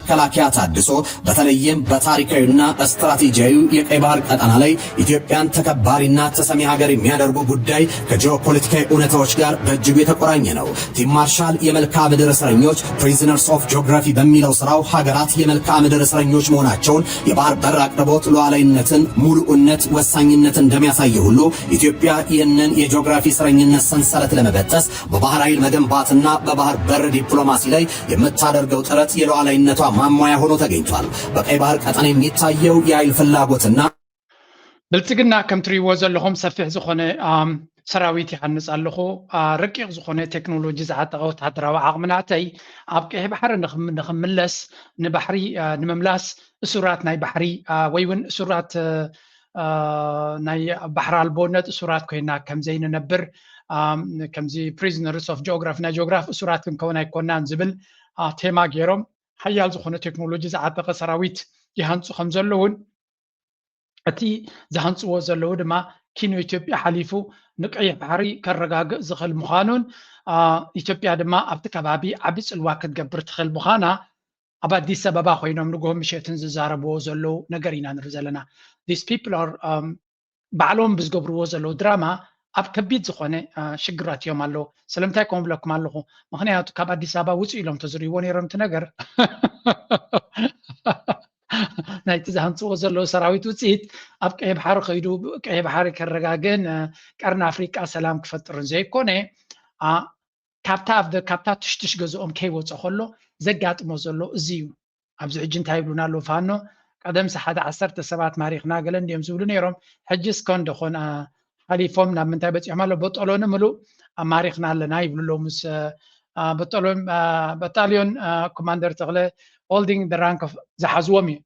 መከላከያ ታድሶ በተለይም በታሪካዊና ስትራቴጂያዊ የቀይ ባህር ቀጠና ላይ ኢትዮጵያን ተከባሪና ተሰሚ ሀገር የሚያደርጉ ጉዳይ ከጂኦፖለቲካዊ እውነታዎች ጋር በእጅጉ የተቆራኘ ነው። ፊልድ ማርሻል የመልክዓ ምድር እስረኞች፣ Prisoners of Geography በሚለው ስራው ሀገራት የመልክዓ ምድር እስረኞች መሆናቸውን፣ የባህር በር አቅርቦት ሉዓላዊነትን፣ ሙሉእነት፣ ወሳኝነት እንደሚያሳይ ሁሉ ኢትዮጵያ ይህንን የጂኦግራፊ እስረኝነት ሰንሰለት ለመበጠስ በባህር ኃይል መገንባትና በባህር በር ዲፕሎማሲ ላይ የምታደርገው ጥረት የሉዓላዊነቷ ማሟያ ሆኖ ተገኝቷል። በቀይ ባህር ቀጠና የሚታየው የኃይል ፍላጎትና ብልጽግና ከም ትሪእዎ ዘለኹም ሰፊሕ ዝኾነ ሰራዊት ይሃንፅ ኣለኹ፣ ረቂቕ ዝኾነ ቴክኖሎጂ ዝዓጠቐ ወታደራዊ ዓቕሚ ናተይ ኣብ ቀይሕ ባሕሪ ንኽምለስ፣ ንባሕሪ ንምምላስ፣ እሱራት ናይ ባሕሪ ወይ እውን እሱራት ናይ ባሕሪ ኣልቦነት እሱራት ኮይና ከምዘይንነብር፣ ከምዚ Prisoners of Geography፣ ናይ ጂኦግራፊ እሱራት ክንከውን ኣይኮናን ዝብል ቴማ ገይሮም ሓያል ዝኾነ ቴክኖሎጂ ዝዓጠቐ ሰራዊት ይሃንፁ ከም ዘለውን፣ እቲ ዝሃንፅዎ ዘለዉ ድማ ኪኖ ኢትዮጵያ ሓሊፉ ንቀይሕ ባሕሪ ከረጋግእ ዝኽእል ምዃኑን፣ ኢትዮጵያ ድማ ኣብቲ ከባቢ ዓቢ ፅልዋ ክትገብር ትኽእል ምዃና ኣብ ኣዲስ ኣበባ ኮይኖም ንግሆ ምሸትን ዝዛረብዎ ዘለዉ ነገር ኢና ንርኢ ዘለና። These people are ባዕሎም ብዝገብርዎ ዘለዉ ድራማ ኣብ ከቢድ ዝኾነ ሽግራት እዮም ኣለዉ። ስለምንታይ ከምኡ ብለኩም ኣለኹ? ምኽንያቱ ካብ ኣዲስ ኣበባ ውፅእ ኢሎም ተዝርእይዎ ነይሮም እቲ ነገር ናይቲ ዝሃንፅዎ ዘለዉ ሰራዊት ውፅኢት ኣብ ቀይሕ ባሕሪ ከይዱ ቀይሕ ባሕሪ ከረጋግእን ቀርኒ ኣፍሪቃ ሰላም ክፈጥርን ዘይኮነ ካብታ ኣብ ካብታ ትሽትሽ ገዝኦም ከይወፀ ከሎ ዘጋጥሞ ዘሎ እዚ እዩ። ኣብዚ ሕጂ እንታይ ይብሉና ኣለዉ ፋኖ? ቀደምሲ ሓደ ዓሰርተ ሰባት ማሪኽና ገለ እንድዮም ዝብሉ ነይሮም። ሕጂ እስከ እንደኾን ሓሊፎም ናብ ምንታይ በፂሖም ኣሎ? በጠሎኒ ምሉእ ኣማሪኽና ኣለና ይብሉ ኣለዉ ምስ በጠሎን ባታሊዮን ኮማንደር ተኽለ holding the rank of ዝሓዝዎም እዩ።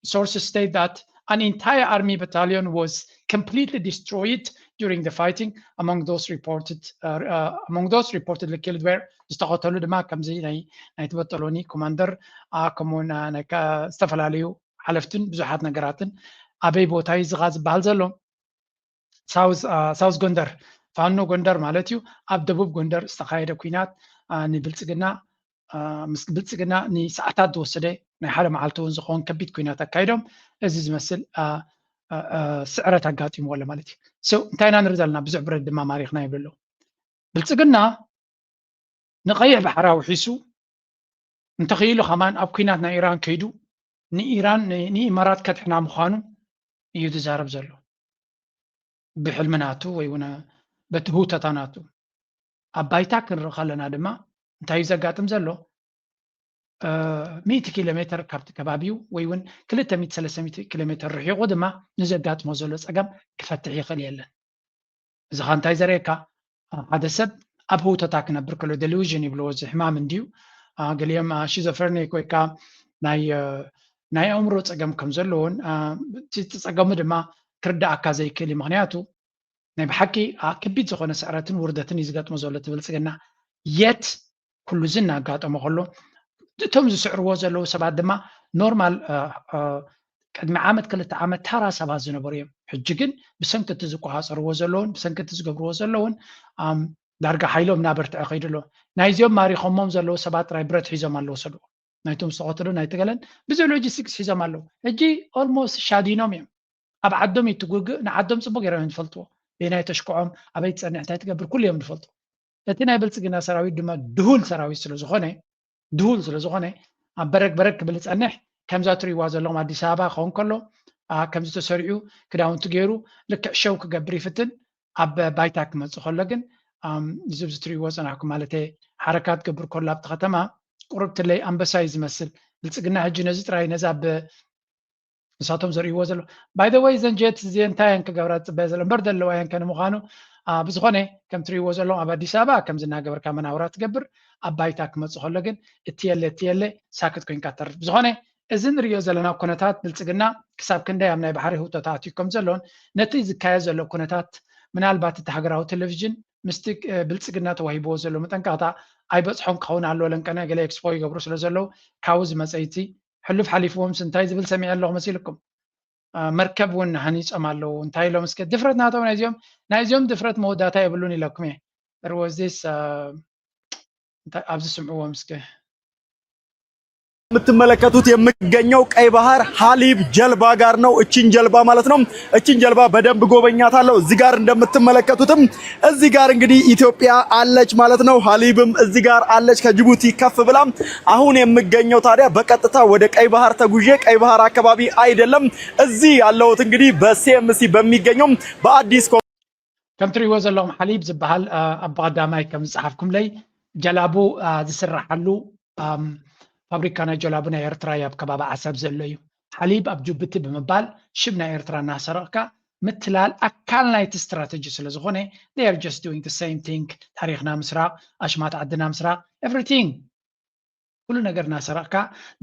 Sources state that an entire army battalion was completely destroyed during the fighting among those reported uh, uh, among those reportedly killed were ዝተቐተሉ ድማ ከምዚ ናይ ናይቲ በጠሎኒ ኮማንደር ከምኡውን ዝተፈላለዩ ሓለፍትን ብዙሓት ነገራትን ኣበይ ቦታ እዩ ዝኻ ዝበሃል ዘሎ ሳውዝ ጎንደር ፋኖ ጎንደር ማለት እዩ። ኣብ ደቡብ ጎንደር ዝተኻየደ ኩናት ንብልፅግና ምስ ብልፅግና ንሰዓታት ዝወሰደ ናይ ሓደ መዓልቲ እውን ዝኸውን ከቢድ ኩናት ኣካይዶም እዚ ዝመስል ስዕረት ኣጋጢምዎ ኣሎ ማለት እዩ። እንታይ ኢና ንርኢ ዘለና? ብዙሕ ብረት ድማ ማሪኽና ይብሉ ኣለዉ። ብልፅግና ንቐይሕ ባሕሪ ኣውሒሱ እንተኽኢሉ ከማን ኣብ ኩናት ናይ ኢራን ከይዱ ንኢራን ንኢማራት ከድሕና ምዃኑ እዩ ዝዛረብ ዘሎ ብሕልሚ ናቱ ወይ እውን በቲ ህውተታ ናቱ። ኣብ ባይታ ክንርኢ ከለና ድማ እንታይ እዩ ዘጋጥም ዘሎ? ሚእቲ ኪሎ ሜትር ካብቲ ከባቢኡ ወይ እውን ክልተ ሚእቲ ሰለስተ ሚእቲ ኪሎ ሜትር ርሒቑ ድማ ንዘጋጥሞ ዘሎ ፀገም ክፈትሕ ይኽእል የለን። እዚ ኸ እንታይ ዘርእየካ? ሓደ ሰብ ኣብ ህውተታ ክነብር ከሎ delusion ይብልዎ እዚ ሕማም እንድዩ። ገሊኦም ሽዞፍሬኒክ ወይ ከዓ ናይ ናይ ኣእምሮ ፀገም ከም ዘለዎን እቲ ፀገሙ ድማ ክርዳኣካ ዘይክእል እዩ። ምክንያቱ ናይ ብሓቂ ከቢድ ዝኾነ ስዕረትን ውርደትን እዩ ዝገጥሞ ዘሎ እቲ ብልፅግና። የት ኩሉ እዚ እናጋጠሞ ከሎ እቶም ዝስዕርዎ ዘለዉ ሰባት ድማ ኖርማል ቅድሚ ዓመት ክልተ ዓመት ታራ ሰባት ዝነበሩ እዮም። ሕጂ ግን ብሰንኪ እቲ ዝቆፃፀርዎ ዘለውን ብሰንኪ እቲ ዝገብርዎ ዘለውን ዳርጋ ሓይሎም እናበርትዐ ከይዱ ኣሎ። ናይዚኦም ማሪኾሞም ዘለዉ ሰባት ጥራይ ብረት ሒዞም ኣለዉ ሰድዎ ናይቶም ዝተቐተሉ ናይቲ ገለን ብዙሕ ሎጂስቲክስ ሒዞም ኣለዉ። ሕጂ almost ሻዲኖም እዮም። ኣብ ዓዶም እዩ እቲ ውግእ፣ ንዓዶም ፅቡቅ ገይሮም እዮም ዝፈልጥዎ። በየናይ ተሽክዖም፣ ኣበይ ትፀንሕ፣ እንታይ ትገብር ኩሉ እዮም ዝፈልጡ። እቲ ናይ ብልፅግና ሰራዊት ድማ ድሁል ሰራዊት ስለዝኾነ ድሁል ስለዝኾነ ኣብ በረግ በረግ ክብል ዝፀንሕ ከምዛ ትሪእዋ ዘለኹም ኣዲስ ኣበባ ክኸውን ከሎ ከምዚ ተሰሪዑ ክዳውንቲ ገይሩ ልክዕ ሸው ክገብር ይፍትን ኣብ ባይታ ክመፅእ ከሎ ግን እዚ ኣብዚ ትሪእዎ ፀናሕኩም ማለት ሓረካት ገብር ከሎ ኣብቲ ከተማ ቁርብትለይ ኣንበሳ እዩ ዝመስል ብልፅግና ሕጂ ነዚ ጥራይ ነዛ ብ ንሳቶም ዘርእይዎ ዘሎ by the way እዘን jet እዚ እንታይ እየን ክገብራ ዝፅበያ ዘሎ እምበር ዘለዋ እየን ከ ንምዃኑ ብዝኾነ ከም ትሪእዎ ዘለኹም ኣብ ኣዲስ ኣበባ ከምዚ እናገበርካ መናውራ ትገብር ኣብ ባይታ ክመፅእ ከሎ ግን እቲ የለ እቲ የለ ሳክት ኮይንካ ተርፍ ብዝኾነ እዚ ንሪኦ ዘለና ኩነታት ብልፅግና ክሳብ ክንደይ ኣብ ናይ ባሕሪ ህውተት ኣትዩ ከም ዘሎን ነቲ ዝካየድ ዘሎ ኩነታት ምናልባት እቲ ሃገራዊ ቴሌቪዥን ምስቲ ብልፅግና ተዋሂብዎ ዘሎ መጠንቀቕታ ኣይበፅሖም ክኸውን ኣለዎ ለንቀነ ገለ ኤክስፖ ይገብሩ ስለ ዘለዉ ካብኡ ዝመፀ እቲ ሕሉፍ ሓሊፍዎምስ እንታይ ዝብል ሰሚዐ ኣለኹ መሲልኩም መርከብ እውን ሃኒፆም ኣለዉ እንታይ ኢሎም እስከ ድፍረት ናቶም ናይዚኦም ናይዚኦም ድፍረት መወዳእታ የብሉን ኢለኩም እየ ርወዚስ ኣብዚ ስምዕዎም እስከ የምትመለከቱት የምገኘው ቀይ ባህር ሀሊብ ጀልባ ጋር ነው። እችን ጀልባ ማለት ነው። እችን ጀልባ በደንብ ጎበኛታለሁ። እዚህ ጋር እንደምትመለከቱትም እዚህ ጋር እንግዲህ ኢትዮጵያ አለች ማለት ነው። ሀሊብም እዚህ ጋር አለች ከጅቡቲ ከፍ ብላ። አሁን የምገኘው ታዲያ በቀጥታ ወደ ቀይ ባህር ተጉዤ፣ ቀይ ባህር አካባቢ አይደለም፣ እዚህ ያለሁት እንግዲህ በ ሲ ኤም ሲ በሚገኘው በአዲስ ኮ- ከም ትሪእዎ ዘለኹም ሓሊብ ዝበሃል ኣብ ቀዳማይ ከም ዝፀሓፍኩምለይ ጀላቡ ዝስራሓሉ ፋብሪካ ናይ ጀላቡ ናይ ኤርትራ እዩ ኣብ ከባቢ ዓሰብ ዘሎ እዩ። ሓሊብ ኣብ ጅቡቲ ብምባል ሽም ናይ ኤርትራ እናሰረቕካ ምትላል ኣካል ናይቲ ስትራተጂ ስለ ዝኾነ they are just doing the same thing። ታሪኽና ምስራቕ፣ ኣሽማት ዓድና ምስራቕ፣ everything ኩሉ ነገር እናሰረቕካ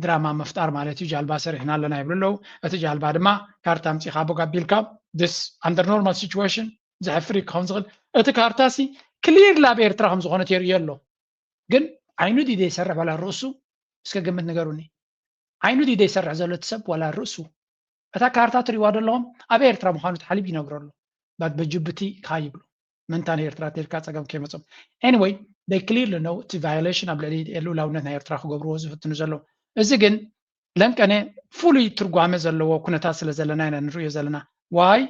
ድራማ ምፍጣር ማለት እዩ። ጃልባ ሰሪሕና ኣለና ይብሉ ኣለዉ። እቲ ጃልባ ድማ ካርታ ኣምፂኻ ቦግ ኣቢልካ this under normal situation ዘሕፍር ክኸውን ዝኽእል እቲ ካርታ ሲ ክሊር ላብ ኤርትራ ከም ዝኾነት የርእዮ ኣሎ። ግን ዓይኑ ድዩ ዘይሰርሕ ዋላ ርእሱ? እስከ ግምት ንገሩኒ። ዓይኑ ድዩ ዘይሰርሕ ዘሎ እቲ ሰብ ዋላ ርእሱ? እታ ካርታ ትሪእዋ ዘለኹም ኣብ ኤርትራ ምዃኑ ተሓሊብ ይነግሮ ኣሎ። ባት በጅቡቲ ኢኻ ይብሉ። ምንታ ንኤርትራ ተልካ ጸገም ከይመጾም። Anyway they clearly know እቲ violation ኣብ ልዕሊ ልኡላውነት ናይ ኤርትራ ክገብርዎ ዝፍትኑ ዘለዉ። እዚ ግን ለንቀነ ፍሉይ ትርጓመ ዘለዎ ኩነታት ስለ ዘለና ኢና ንርእዮ ዘለና። ዋይ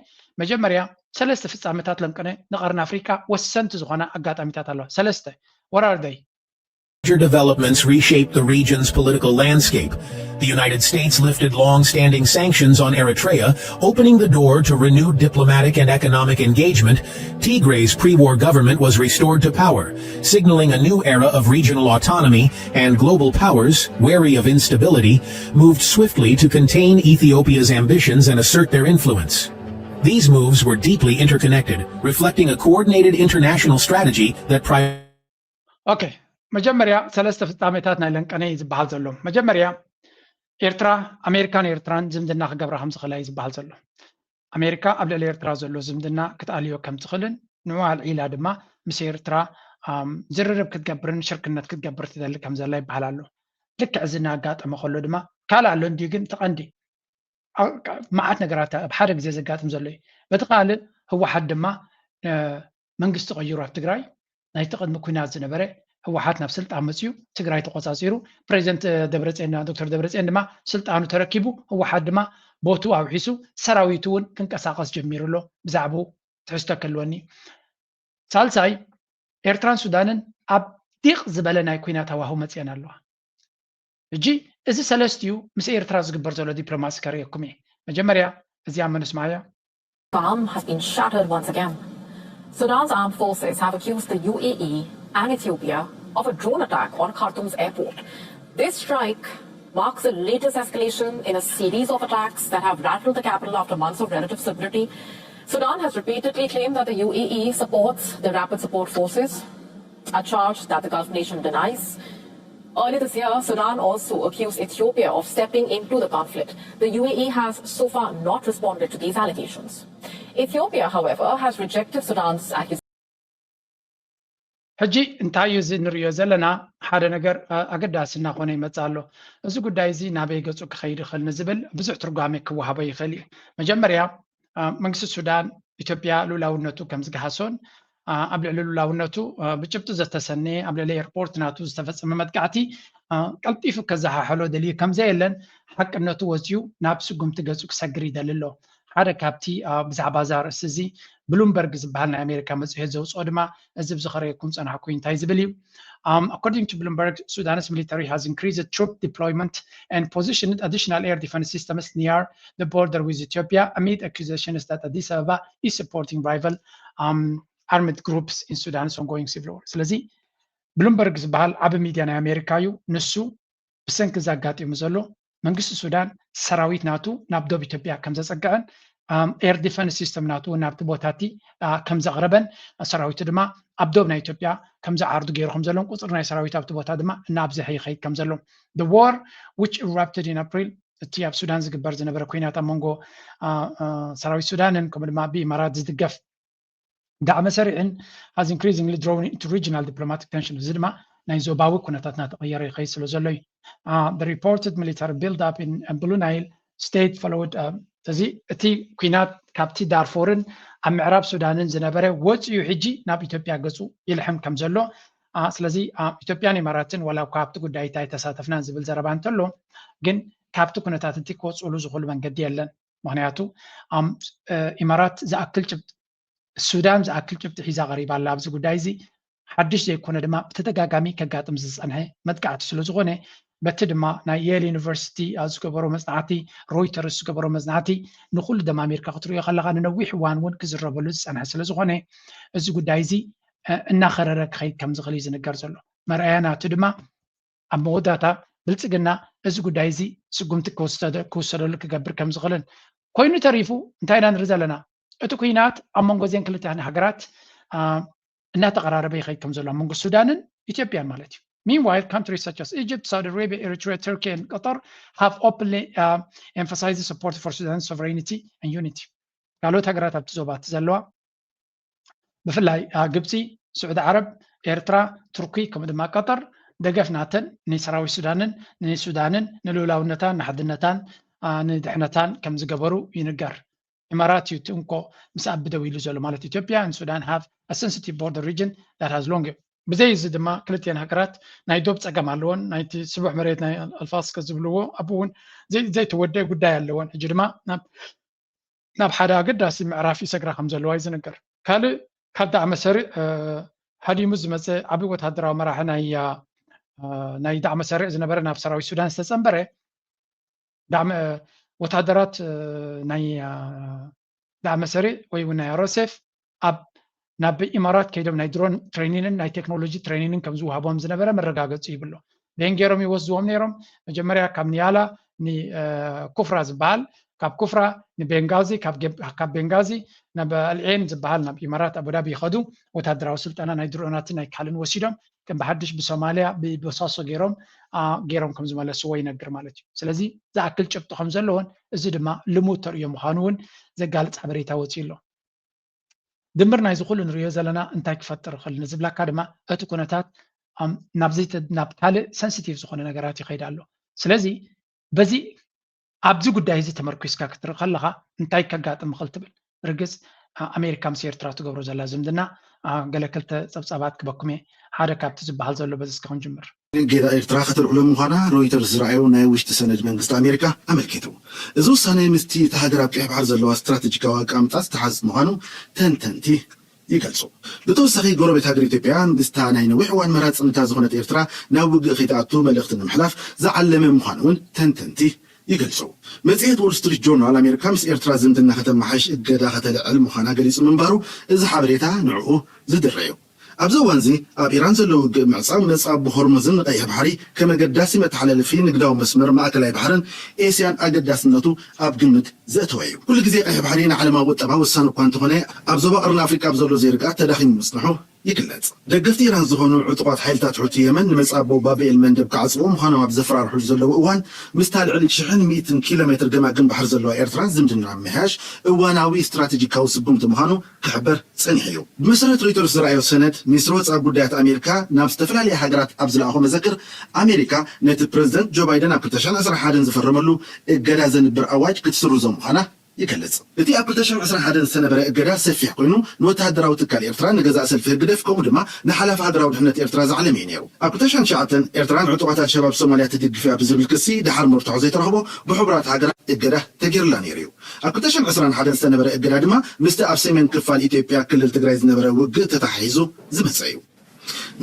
መጀመርያ ሰለስተ ፍጻመታት ለንቀነ ንቐርኒ ኣፍሪቃ ወሰንቲ ዝኾና ኣጋጣሚታት ኣለዋ። ሰለስተ what are they? Major developments reshaped the region's political landscape. The United States lifted long-standing sanctions on Eritrea, opening the door to renewed diplomatic and economic engagement. Tigray's pre-war government was restored to power, signaling a new era of regional autonomy, and global powers, wary of instability, moved swiftly to contain Ethiopia's ambitions and assert their influence. These moves were deeply interconnected, reflecting a coordinated international strategy that pri- ኦኬ፣ መጀመርያ ሰለስተ ፍጻሜታት ናይ ለንቀነ እዩ ዝበሃል ዘሎ። መጀመርያ ኤርትራ ኣሜሪካን ኤርትራን ዝምድና ክገብራ ከም ዝኽእላ እዩ ዝበሃል ዘሎ። ኣሜሪካ ኣብ ልዕሊ ኤርትራ ዘሎ ዝምድና ክትኣልዮ ከም ትኽእልን ንኡ ኣልዒላ ድማ ምስ ኤርትራ ዝርርብ ክትገብርን ሽርክነት ክትገብር ትደሊ ከም ዘላ ይበሃል ኣሎ። ልክዕ እዚ እናጋጠመ ከሎ ድማ ካልእ ኣሎ እንድዩ፣ ግን እቲ ቀንዲ መዓት ነገራት ኣብ ሓደ ግዜ ዘጋጥም ዘሎ እዩ። በቲ ካልእ ህወሓት ድማ መንግስቲ ቀይሩ ኣብ ትግራይ ናይቲ ቅድሚ ኩናት ዝነበረ ህወሓት ናብ ስልጣን መፅዩ ትግራይ ተቆፃፂሩ ፕሬዚደንት ደብረፅዮን ዶክተር ደብረፅዮን ድማ ስልጣኑ ተረኪቡ ህወሓት ድማ ቦቱ ኣውሒሱ ሰራዊቱ እውን ክንቀሳቀስ ጀሚሩ ኣሎ። ብዛዕባኡ ትሕዝቶ ክህልወኒ። ሳልሳይ ኤርትራን ሱዳንን ኣብ ዲቕ ዝበለ ናይ ኩናት ሃዋህው መፅየን ኣለዋ። ሕጂ እዚ ሰለስቲኡ ምስ ኤርትራ ዝግበር ዘሎ ዲፕሎማሲ ከርእየኩም እየ። መጀመርያ እዚኣ መንስማያ። Calm has been shattered once again. Sudan's armed forces have accused the U A E and Ethiopia of a drone attack on Khartoum's airport. This strike marks the latest escalation in a series of attacks that have rattled the capital after months of relative stability. Sudan has repeatedly claimed that the U A E supports the Rapid Support Forces, a charge that the Gulf nation denies. Earlier this year, Sudan also accused Ethiopia of stepping into the conflict. The U A E has so far not responded to these allegations. Ethiopia, however, has rejected Sudan's accusations. ሕጂ እንታይ እዩ እዚ ንሪኦ ዘለና? ሓደ ነገር ኣገዳሲ እናኾነ ይመፅእ ኣሎ። እዚ ጉዳይ እዚ ናበይ ገፁ ክኸይድ ይኽእል ንዝብል ብዙሕ ትርጓሜ ክወሃቦ ይኽእል እዩ። መጀመርያ መንግስቲ ሱዳን ኢትዮጵያ ልኡላውነቱ ከም ዝገሃሶን ኣብ ልዕሊ ልኡላውነቱ ብጭብጢ ዘተሰነየ ኣብ ልዕሊ ኤርፖርት ናቱ ዝተፈፀመ መጥቃዕቲ ቀልጢፉ ከዘሓሕሎ ደልዩ ከም ዘየለን ሓቅነቱ ወፂኡ ናብ ስጉምቲ ገፁ ክሰግር ይደሊ ኣሎ። ሓደ ካብቲ ብዛዕባ እዛ ርእሲ እዚ ብሉምበርግ ዝበሃል ናይ ኣሜሪካ መፅሄት ዘውፅኦ ድማ እዚ ብዝኸረየኩም ፀናሕኩ እንታይ ዝብል እዩ? Um, according to Bloomberg, Sudan's military has increased troop deployment and positioned additional air defense systems near the border with Ethiopia amid accusations that Addis Ababa is supporting rival um, armed groups in Sudan's ongoing civil war። ስለዚ ብሉምበርግ ዝበሃል ዓቢ ሚድያ ናይ ኣሜሪካ እዩ። ንሱ ብሰንኪ እዚ ኣጋጢሙ ዘሎ መንግስቲ ሱዳን ሰራዊት ናቱ ናብ ዶብ ኢትዮጵያ ከም ዘጸግዐን ኤር ዲፈንስ ሲስተም ናቱ እውን ናብቲ ቦታ እቲ ከም ዘቕረበን ሰራዊቱ ድማ ኣብ ዶብ ናይ ኢትዮጵያ ከም ዝዓርዱ ገይሩ ከም ዘሎን ቁፅሪ ናይ ሰራዊት ኣብቲ ቦታ ድማ እናኣብዝሐ ይኸይድ ከም ዘሎ the war which erupted in April እቲ ኣብ ሱዳን ዝግበር ዝነበረ ኩናት ኣብ መንጎ ሰራዊት ሱዳንን ከምኡ ድማ ብኢማራት ዝድገፍ ዳዕመ ሰሪዕን has increasingly drawn into regional diplomatic tension እዚ ድማ ናይ ዞባዊ ኩነታት እናተቐየረ ይኸይድ ስለ ዘሎ እዩ። The reported military build up in Blue Nile state followed እዚ እቲ ኩናት ካብቲ ዳርፎርን ኣብ ምዕራብ ሱዳንን ዝነበረ ወፂኡ ሕጂ ናብ ኢትዮጵያ ገፁ ይልሕም ከም ዘሎ ስለዚ ኢትዮጵያን ኢማራትን ዋላ እኳ ኣብቲ ጉዳይ ኣይተሳተፍናን ዝብል ዘረባ እንተሎ፣ ግን ካብቲ ኩነታት እቲ ክወፅእሉ ዝኽእሉ መንገዲ የለን። ምክንያቱ ኢማራት ዝኣክል ጭብጥ ሱዳን ዝኣክል ጭብጢ ሒዛ ቀሪባ ኣላ ኣብዚ ጉዳይ እዚ። ሓድሽ ዘይኮነ ድማ ብተደጋጋሚ ከጋጥም ዝፀንሐ መጥቃዕቲ ስለ ዝኾነ፣ በቲ ድማ ናይ የል ዩኒቨርሲቲ ዝገበሮ መፅናዕቲ፣ ሮይተርስ ዝገበሮ መፅናዕቲ ንኩሉ ደማ ኣሜሪካ ክትሪኦ ከለካ ንነዊሕ እዋን እውን ክዝረበሉ ዝፀንሐ ስለ ዝኾነ፣ እዚ ጉዳይ እዚ እናኸረረ ክኸይድ ከም ዝኽእል እዩ ዝንገር ዘሎ። መርኣያ ናቱ ድማ ኣብ መወዳእታ ብልፅግና እዚ ጉዳይ እዚ ስጉምቲ ክውሰደሉ ክገብር ከም ዝኽእልን ኮይኑ ተሪፉ እንታይ ኢና ንርኢ ዘለና? እቲ ኩናት ኣብ መንጎ እዚን ክልቲኣን ሃገራት እናተቐራረበ ይኸይድ ከም ዘሎ ኣብ መንጎ ሱዳንን ኢትዮጵያን ማለት እዩ። Meanwhile, countries such as Egypt, Saudi Arabia, Eritrea, Turkey and Qatar have openly uh, emphasized support for Sudan's sovereignty and unity. ካልኦት ሃገራት ኣብቲ ዞባ እቲ ዘለዋ ብፍላይ ግብፂ፣ ስዑዲ ዓረብ፣ ኤርትራ፣ ቱርኪ ከምኡ ድማ ቀጠር ደገፍ ናተን ንሰራዊት ሱዳንን ንሱዳንን ንልኡላውነታን ንሓድነታን ንድሕነታን ከም ዝገበሩ ይንገር። ኢማራት እዩ እቲ እንኮ ምስ ኣቢ ደው ኢሉ ዘሎ ማለት ኢትዮጵያ and Sudan have a sensitive border region that has long ብዘይ እዚ ድማ ክልቲኤን ሃገራት ናይ ዶብ ፀገም ኣለወን። ናይቲ ስቡሕ መሬት ናይ ኣልፋስከ ዝብልዎ ኣብኡ እውን ዘይተወደአ ጉዳይ ኣለወን። ሕጂ ድማ ናብ ሓደ ኣገዳሲ ምዕራፍ ይሰግራ ከም ዘለዋ እዩ ዝንገር። ካልእ ካብ ዳዕመ ሰሪዕ ሃዲሙ ዝመፀ ዓብዪ ወታደራዊ መራሒ ናይ ዳዕመ ሰሪዕ ዝነበረ ናብ ሰራዊት ሱዳን ዝተፀንበረ ወታደራት ናይ ዳዕመ ሰሪዕ ወይ እውን ናይ ኣር ኤስ ኤፍ ኣብ ናብ ኢማራት ከይዶም ናይ ድሮን ትሬኒንን ናይ ቴክኖሎጂ ትሬኒንን ከም ዝወሃቦም ዝነበረ መረጋገፂ ይብሎ። ቤን ገይሮም ይወስድዎም ነይሮም። መጀመርያ ካብ ኒያላ ንኩፍራ ዝበሃል፣ ካብ ኩፍራ ንቤንጋዚ፣ ካብ ቤንጋዚ ናብ ኣልዔን ዝበሃል ናብ ኢማራት ኣቡዳቢ ይኸዱ። ወታደራዊ ስልጠና ናይ ድሮናትን ናይ ካልእን ወሲዶም ከም ብሓድሽ ብሶማልያ ብቦሳሶ ገይሮም ገይሮም ከም ዝመለስዎ ይነግር ማለት እዩ። ስለዚ ዝኣክል ጭብጢ ከም ዘለዎን እዚ ድማ ልሙድ ተርእዮ ምዃኑ እውን ዘጋልፅ ሓበሬታ ወፂኡ ኣሎ። ድምር ናይዚ ኩሉ ንሪኦ ዘለና እንታይ ክፈጥር ይኽእል ንዝብላካ ድማ እቲ ኩነታት ናብ ካልእ ሰንሲቲቭ ዝኾነ ነገራት ይኸይድ ኣሎ። ስለዚ በዚ ኣብዚ ጉዳይ እዚ ተመርኪስካ ክትርኢ ከለኻ እንታይ ከጋጥም ይኽእል ትብል? ርግፅ ኣሜሪካ ምስ ኤርትራ ትገብሮ ዘላ ዝምድና ገለ ክልተ ፀብፃባት ክበኩም እየ። ሓደ ካብቲ ዝበሃል ዘሎ በዚ እስከ ክንጅምር። ጌጋ ኤርትራ ከተልዕሎ ምዃና ሮይተርስ ዝረኣዮ ናይ ውሽጢ ሰነድ መንግስቲ ኣሜሪካ ኣመልኪቱ። እዚ ውሳነ ምስቲ እታ ሃገር ኣብ ቀይሕ ባሕሪ ዘለዋ ስትራተጂካዊ ኣቀማምጣ ዝተሓዝ ምዃኑ ተንተንቲ ይገልጹ። ብተወሳኺ ጎረቤት ሃገር ኢትዮጵያ ምስታ ናይ ነዊሕ እዋን መራፅንታ ዝኾነት ኤርትራ ናብ ውግእ ከይትኣቱ መልእኽቲ ንምሕላፍ ዝዓለመ ምዃኑ እውን ተንተንቲ ይገልጹ። መጽሔት ዎል ስትሪት ጆርናል ኣሜሪካ ምስ ኤርትራ ዝምድና ከተመሓይሽ እገዳ ከተልዕል ምዃና ገሊጹ ምንባሩ እዚ ሓበሬታ ንዕኡ ዝድረ እዩ። ኣብዚ እዋን እዚ ኣብ ኢራን ዘሎ ውግእ ምዕጻው ነጻ ኣቦ ሆርሙዝን ንቀይሕ ባሕሪ ከም ኣገዳሲ መተሓላለፊ ንግዳዊ መስመር ማእከላይ ባሕርን ኤስያን ኣገዳስነቱ ኣብ ግምት ዘእተወ እዩ። ኩሉ ግዜ ቀይሕ ባሕሪ ንዓለማዊ ቁጠባ ወሳኒ እኳ እንተኾነ ኣብ ዞባ ቀርኒ ኣፍሪቃ ኣብ ዘሎ ዘይርግኣት ተዳኺሙ ምጽንሑ ይግለጽ። ደገፍቲ ኢራን ዝኾኑ ዕጡቓት ሓይልታት ሑቲ የመን ንመጻቦ ባብ ኤል መንደብ ክዓጽዎ ምዃኖም ኣብ ዘፈራርሑሉ ዘለዉ እዋን ምስታ ልዕሊ ሽሕን ሚእትን ኪሎ ሜትር ገማግም ባሕሪ ዘለዋ ኤርትራ ዝምድና ምምሕያሽ እዋናዊ ስትራተጂካዊ ስጉምቲ ምዃኑ ክሕበር ጸኒሑ እዩ። ብመሰረት ሮይተርስ ዝረኣዮ ሰነድ፣ ሚኒስትሪ ወጻኢ ጉዳያት ኣሜሪካ ናብ ዝተፈላለያ ሃገራት ኣብ ዝለኣኾ መዘክር፣ ኣሜሪካ ነቲ ፕረዚደንት ጆ ባይደን ኣብ ክልተ ሽሕን ዕስራን ሓደን ዝፈረመሉ እገዳ ዘንብር ኣዋጅ ክትስርዞ ምዃና ይገልጽ። እቲ ኣብ ክልተ ሽሕን ዕስራን ሓደን ዝተነበረ እገዳ ሰፊሕ ኮይኑ፣ ንወተሃደራዊ ትካል ኤርትራ፣ ንገዛእ ሰልፊ ህግደፍ፣ ከምኡ ድማ ንሓላፊ ሃገራዊ ድሕነት ኤርትራ ዝዓለመ እዩ ነይሩ። ኣብ ክልተ ሽሕን ትሽዓተን ኤርትራ ንዕጡቓት ኣልሸባብ ሶማልያ ትድግፍ እያ ብዝብል ክሲ ደሓር መርትዖ ዘይተረኽቦ ብሕቡራት ሃገራት እገዳ ተገይሩላ ነይሩ እዩ። ኣብ ክልተ ሽሕን ዕስራን ሓደን ዝተነበረ እገዳ ድማ ምስቲ ኣብ ሰሜን ክፋል ኢትዮጵያ ክልል ትግራይ ዝነበረ ውግእ ተተሓሒዙ ዝመጸ እዩ።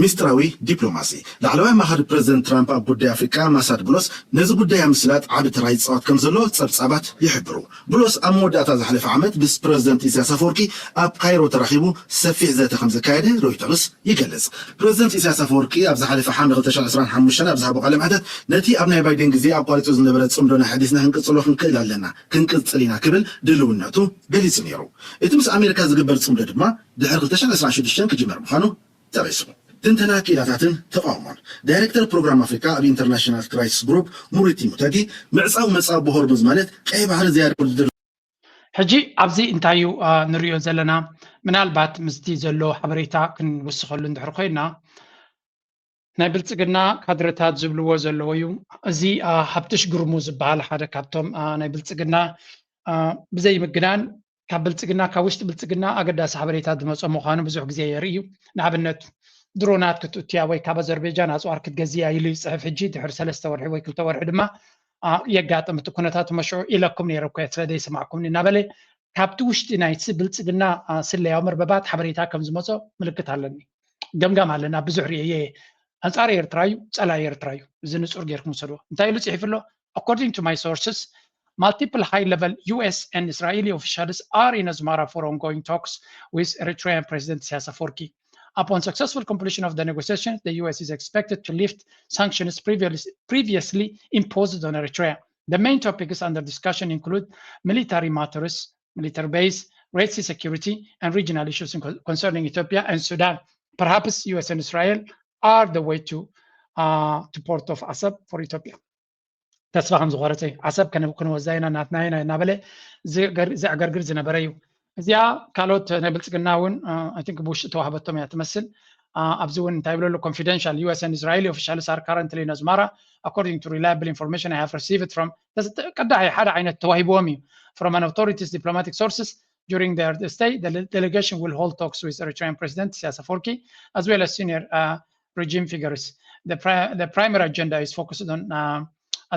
ሚስጥራዊ ዲፕሎማሲ። ላዕለዋይ ኣማኻሪ ፕረዚደንት ትራምፕ ኣብ ጉዳይ ኣፍሪቃ ማሳድ ብሎስ ነዚ ጉዳይ ኣብ ምስላጥ ዓቢ ተራ ይጻወት ከም ዘሎ ጸብጻባት ይሕብሩ። ብሎስ ኣብ መወዳእታ ዝሓለፈ ዓመት ምስ ፕረዚደንት ኢሳያስ ኣፈወርቂ ኣብ ካይሮ ተራኺቡ ሰፊሕ ዘተ ከም ዘካየደ ሮይተርስ ይገልጽ። ፕረዚደንት ኢሳያስ ኣፈወርቂ ኣብ ዝሓለፈ ሓምለ ክልተ ሽሕን ዕስራን ሓሙሽተን ኣብ ዝሃቦ ቃለ መሕተት ነቲ ኣብ ናይ ባይደን ግዜ ኣቋሪጹ ዝነበረ ጽምዶ ናይ ሓዲስና ክንቅጽሎ ክንክእል ኣለና፣ ክንቅጽል ኢና ክብል ድልውነቱ ገሊጹ ነይሩ። እቲ ምስ ኣሜሪካ ዝግበር ጽምዶ ድማ ድሕሪ ክልተ ሽሕን ዕስራን ሽዱሽተን ክጅመር ምዃኑ ጠቒሱ። ትንተና ክኢላታትን ተቓውሞን። ዳይሬክተር ፕሮግራም ኣፍሪካ ኣብ ኢንተርናሽናል ክራይሲስ ግሩፕ ሙሪቲ ሙተጊ፣ ምዕጻው መጻብ ብሆርሙዝ ማለት ቀይ ባሕሪ ዝያዳ ውድድር። ሕጂ ኣብዚ እንታይ እዩ ንሪኦ ዘለና? ምናልባት ምስቲ ዘሎ ሓበሬታ ክንውስኸሉ እንድሕር ኮይና ናይ ብልፅግና ካድረታት ዝብልዎ ዘለዉ እዩ። እዚ ሃብትሽ ግርሙ ዝበሃል ሓደ ካብቶም ናይ ብልፅግና ብዘይ ምግናን ካብ ብልፅግና ካብ ውሽጢ ብልፅግና ኣገዳሲ ሓበሬታት ዝመፆ ምዃኑ ብዙሕ ግዜ የርኢ እዩ። ንኣብነት ድሮናት ክትእትያ ወይ ካብ ኣዘርቤጃን ኣፅዋር ክትገዝያ ኢሉ ይፅሕፍ። ሕጂ ድሕሪ ሰለስተ ወርሒ ወይ ክልተ ወርሒ ድማ የጋጥም እቲ ኩነታት። መሽዑ ኢለኩም ነይረ እኮ ስለ ዘይሰማዕኩምኒ እናበለ ካብቲ ውሽጢ ናይቲ ብልፅግና ስለያዊ መርበባት ሓበሬታ ከም ዝመፆ ምልክት ኣለኒ። ገምጋም ኣለና። ብዙሕ ርእየ። ኣንፃር ኤርትራ እዩ፣ ፀላኢ ኤርትራ እዩ። እዚ ንፁር ጌርኩም ውሰድዎ። እንታይ ኢሉ ፅሒፉ ኣሎ? According to my sources, multiple high-level U S and Israeli officials are in Asmara for ongoing talks with Eritrean President Isaias Afwerki. Upon successful completion of the negotiations, the U S is expected to lift sanctions previously, previously imposed on Eritrea. The main topics under discussion include military matters, military base, Red Sea security, and regional issues in co- concerning Ethiopia and Sudan. Perhaps U S and Israel are the way to uh, to port of Asab for Ethiopia. ተስፋ ከም ዝቆረፀ እዩ። ዓሰብ ከነ- ክንወዛ ኢና፣ ናትና ኢና እናበለ ዝገር- ዘዕገርግር ዝነበረ እዩ። እዚኣ ካልኦት ናይ ብልፅግና እውን I think ብውሽጢ ተዋህበቶም እያ ትመስል። ኣብዚ እውን እንታይ ይብለሉ? Confidential U S and Israeli officials are currently in Asmara according to reliable information I have received from ቀዳሕ ሓደ ዓይነት ተዋሂብዎም እዩ from an authorities diplomatic sources. During their stay, the delegation will hold talks with Eritrean President Isaias Afwerki as well as senior uh, regime figures. The, pri- the primary agenda is focused on uh,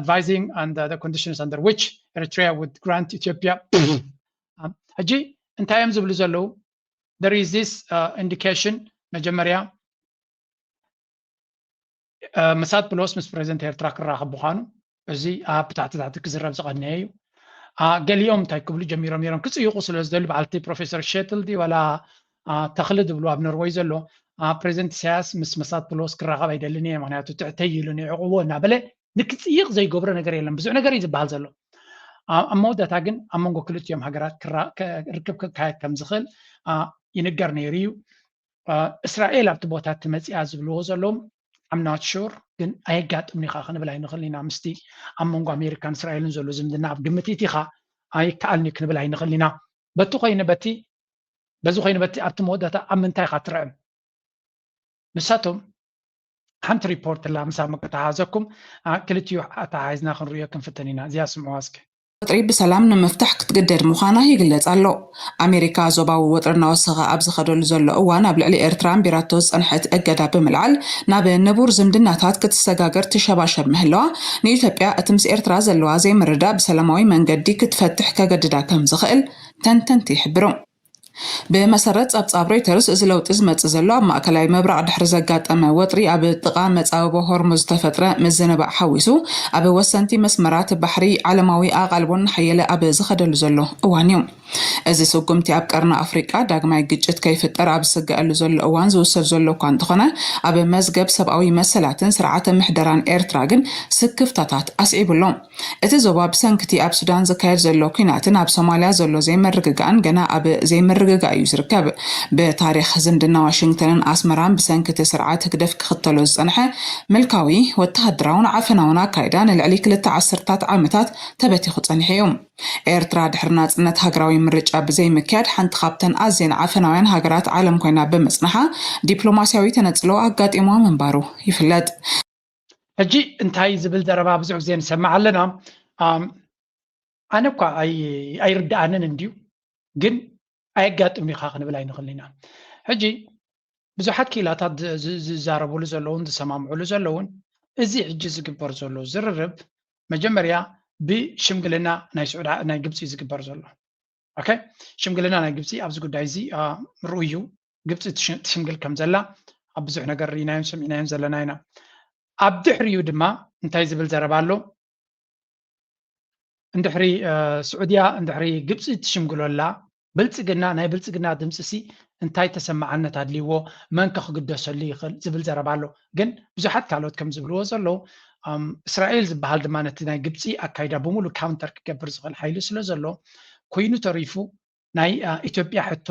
advising and uh, the conditions under which Eritrea would grant Ethiopia. ሕጂ እንታይ እዮም ዝብሉ ዘለዉ? There is this uh, indication መጀመርያ ምሳት ፕሎስ ምስ ፕሬዚደንት ኤርትራ ክራኸብ ምዃኑ እዚ ኣብ ታሕቲ ታሕቲ ክዝረብ ዝቐነየ እዩ። ገሊኦም እንታይ ክብሉ ጀሚሮም ነይሮም ክፅይቑ ስለ ዝደልዩ፣ በዓልቲ ፕሮፌሰር ሸትል ድዩ ዋላ ተኽሊ ዝብሉ ኣብ ኖርወይ ዘሎ ፕሬዚደንት ኢሳያስ ምስ መሳት ፕሎስ ክራኸብ ኣይደልን እየ፣ ምክንያቱ ትሕተይ ኢሉ ንዕቕዎ እናበለ ንክፅይቕ ዘይገብሮ ነገር የለን። ብዙሕ ነገር እዩ ዝበሃል ዘሎ። ኣብ መወዳእታ ግን ኣብ መንጎ ክልቲኦም ሃገራት ርክብ ክካየድ ከም ዝኽእል ይንገር ነይሩ እዩ። እስራኤል ኣብቲ ቦታ ትመፅያ ዝብልዎ ዘለዎም I'm not sure፣ ግን ኣየጋጥምን ኢኻ ክንብል ኣይንኽእል ኢና። ምስቲ ኣብ መንጎ ኣሜሪካን እስራኤልን ዘሎ ዝምድና ኣብ ግምት ኢቲኻ ኣይከኣልን እዩ ክንብል ኣይንኽእል ኢና። በቲ ኮይኑ በቲ በዚ ኮይኑ በቲ ኣብቲ መወዳእታ ኣብ ምንታይ ኢኻ ትርዕም? ንሳቶም ሓንቲ ሪፖርት ኣላ ምሳብ ምክተሓዘኩም ክልቲኡ ኣተሓሒዝና ክንርእዮ ክንፍትን ኢና። እዚኣ ስምዕዋ እስኪ። ወጥሪ ብሰላም ንምፍታሕ ክትግደድ ምዃና ይግለጽ ኣሎ። ኣሜሪካ ዞባዊ ወጥሪ እናወሰኸ ኣብ ዝኸደሉ ዘሎ እዋን ኣብ ልዕሊ ኤርትራ ኣንቢራቶ ዝጸንሐት እገዳ ብምልዓል ናብ ንቡር ዝምድናታት ክትሰጋገር ትሸባሸብ ምህላዋ ንኢትዮጵያ እቲ ምስ ኤርትራ ዘለዋ ዘይምርዳእ ብሰላማዊ መንገዲ ክትፈትሕ ከገድዳ ከም ዝኽእል ተንተንቲ ይሕብሩ። ብመሰረት ጸብጻብ ሮይተርስ፣ እዚ ለውጢ ዝመጽእ ዘሎ ኣብ ማእከላይ ምብራቕ ድሕሪ ዘጋጠመ ወጥሪ ኣብ ጥቓ መጻብቦ ሆርሙዝ ዝተፈጥረ ምዝንባዕ ሓዊሱ ኣብ ወሰንቲ መስመራት ባሕሪ ዓለማዊ ኣቓልቦ እናሓየለ ኣብ ዝኸደሉ ዘሎ እዋን እዩ። እዚ ስጉምቲ ኣብ ቀርኒ ኣፍሪቃ ዳግማይ ግጭት ከይፍጠር ኣብ ዝስገኣሉ ዘሎ እዋን ዝውሰድ ዘሎ እኳ እንተኾነ ኣብ መዝገብ ሰብኣዊ መሰላትን ስርዓተ ምሕደራን ኤርትራ ግን ስክፍታታት ኣስዒቡ ኣሎ። እቲ ዞባ ብሰንክቲ ኣብ ሱዳን ዝካየድ ዘሎ ኲናትን ኣብ ሶማልያ ዘሎ ዘይምርግጋእን ገና ኣብ ዘይምርግጋእ እዩ ዝርከብ። ብታሪኽ ዝምድና ዋሽንግተንን ኣስመራን ብሰንክቲ ስርዓት ህግደፍ ክኽተሎ ዝጸንሐ ምልካዊ ወተሃደራውን ዓፈናውን ኣካይዳ ንልዕሊ ክልተ ዓሰርታት ዓመታት ተበቲኹ ጸኒሑ እዩ። ኤርትራ ድሕሪ ናጽነት ሃገራዊ ምርጫ ብዘይምክያድ ሓንቲ ካብተን ኣዝየን ዓፈናውያን ሃገራት ዓለም ኮይና ብምጽንሓ ዲፕሎማስያዊ ተነጽሎ ኣጋጢምዋ ምንባሩ ይፍለጥ። ሕጂ እንታይ ዝብል ዘረባ ብዙሕ ግዜ ንሰምዕ ኣለና። ኣነ እኳ ኣይርድኣንን እንድዩ፣ ግን ኣየጋጥምን ኢኻ ክንብል ኣይንኽእልን ኢና። ሕጂ ብዙሓት ክኢላታት ዝዛረብሉ ዘለውን ዝሰማምዕሉ ዘለውን እዚ ሕጂ ዝግበር ዘሎ ዝርርብ መጀመርያ ብሽምግልና ናይ ስዑድ ናይ ግብፂ ዝግበር ዘሎ ሽምግልና ናይ ግብፂ ኣብዚ ጉዳይ እዚ ርኡይ እዩ። ግብፂ ትሽምግል ከም ዘላ ኣብ ብዙሕ ነገር ርኢናዮን ሰሚዕናዮን ዘለና ኢና። ኣብ ድሕሪኡ ድማ እንታይ ዝብል ዘረባ ኣሎ? እንድሕሪ ስዑድያ እንድሕሪ ግብፂ ትሽምግሎ ኣላ ብልፅግና ናይ ብልፅግና ድምፂ ሲ እንታይ ተሰማዓነት ኣድልይዎ መንከ ክግደሰሉ ይኽእል ዝብል ዘረባ ኣሎ። ግን ብዙሓት ካልኦት ከም ዝብልዎ ዘለዉ እስራኤል ዝበሃል ድማ ነቲ ናይ ግብፂ ኣካይዳ ብምሉእ ካውንተር ክገብር ዝኽእል ሓይሊ ስለ ዘሎ ኮይኑ ተሪፉ ናይ ኢትዮጵያ ሕቶ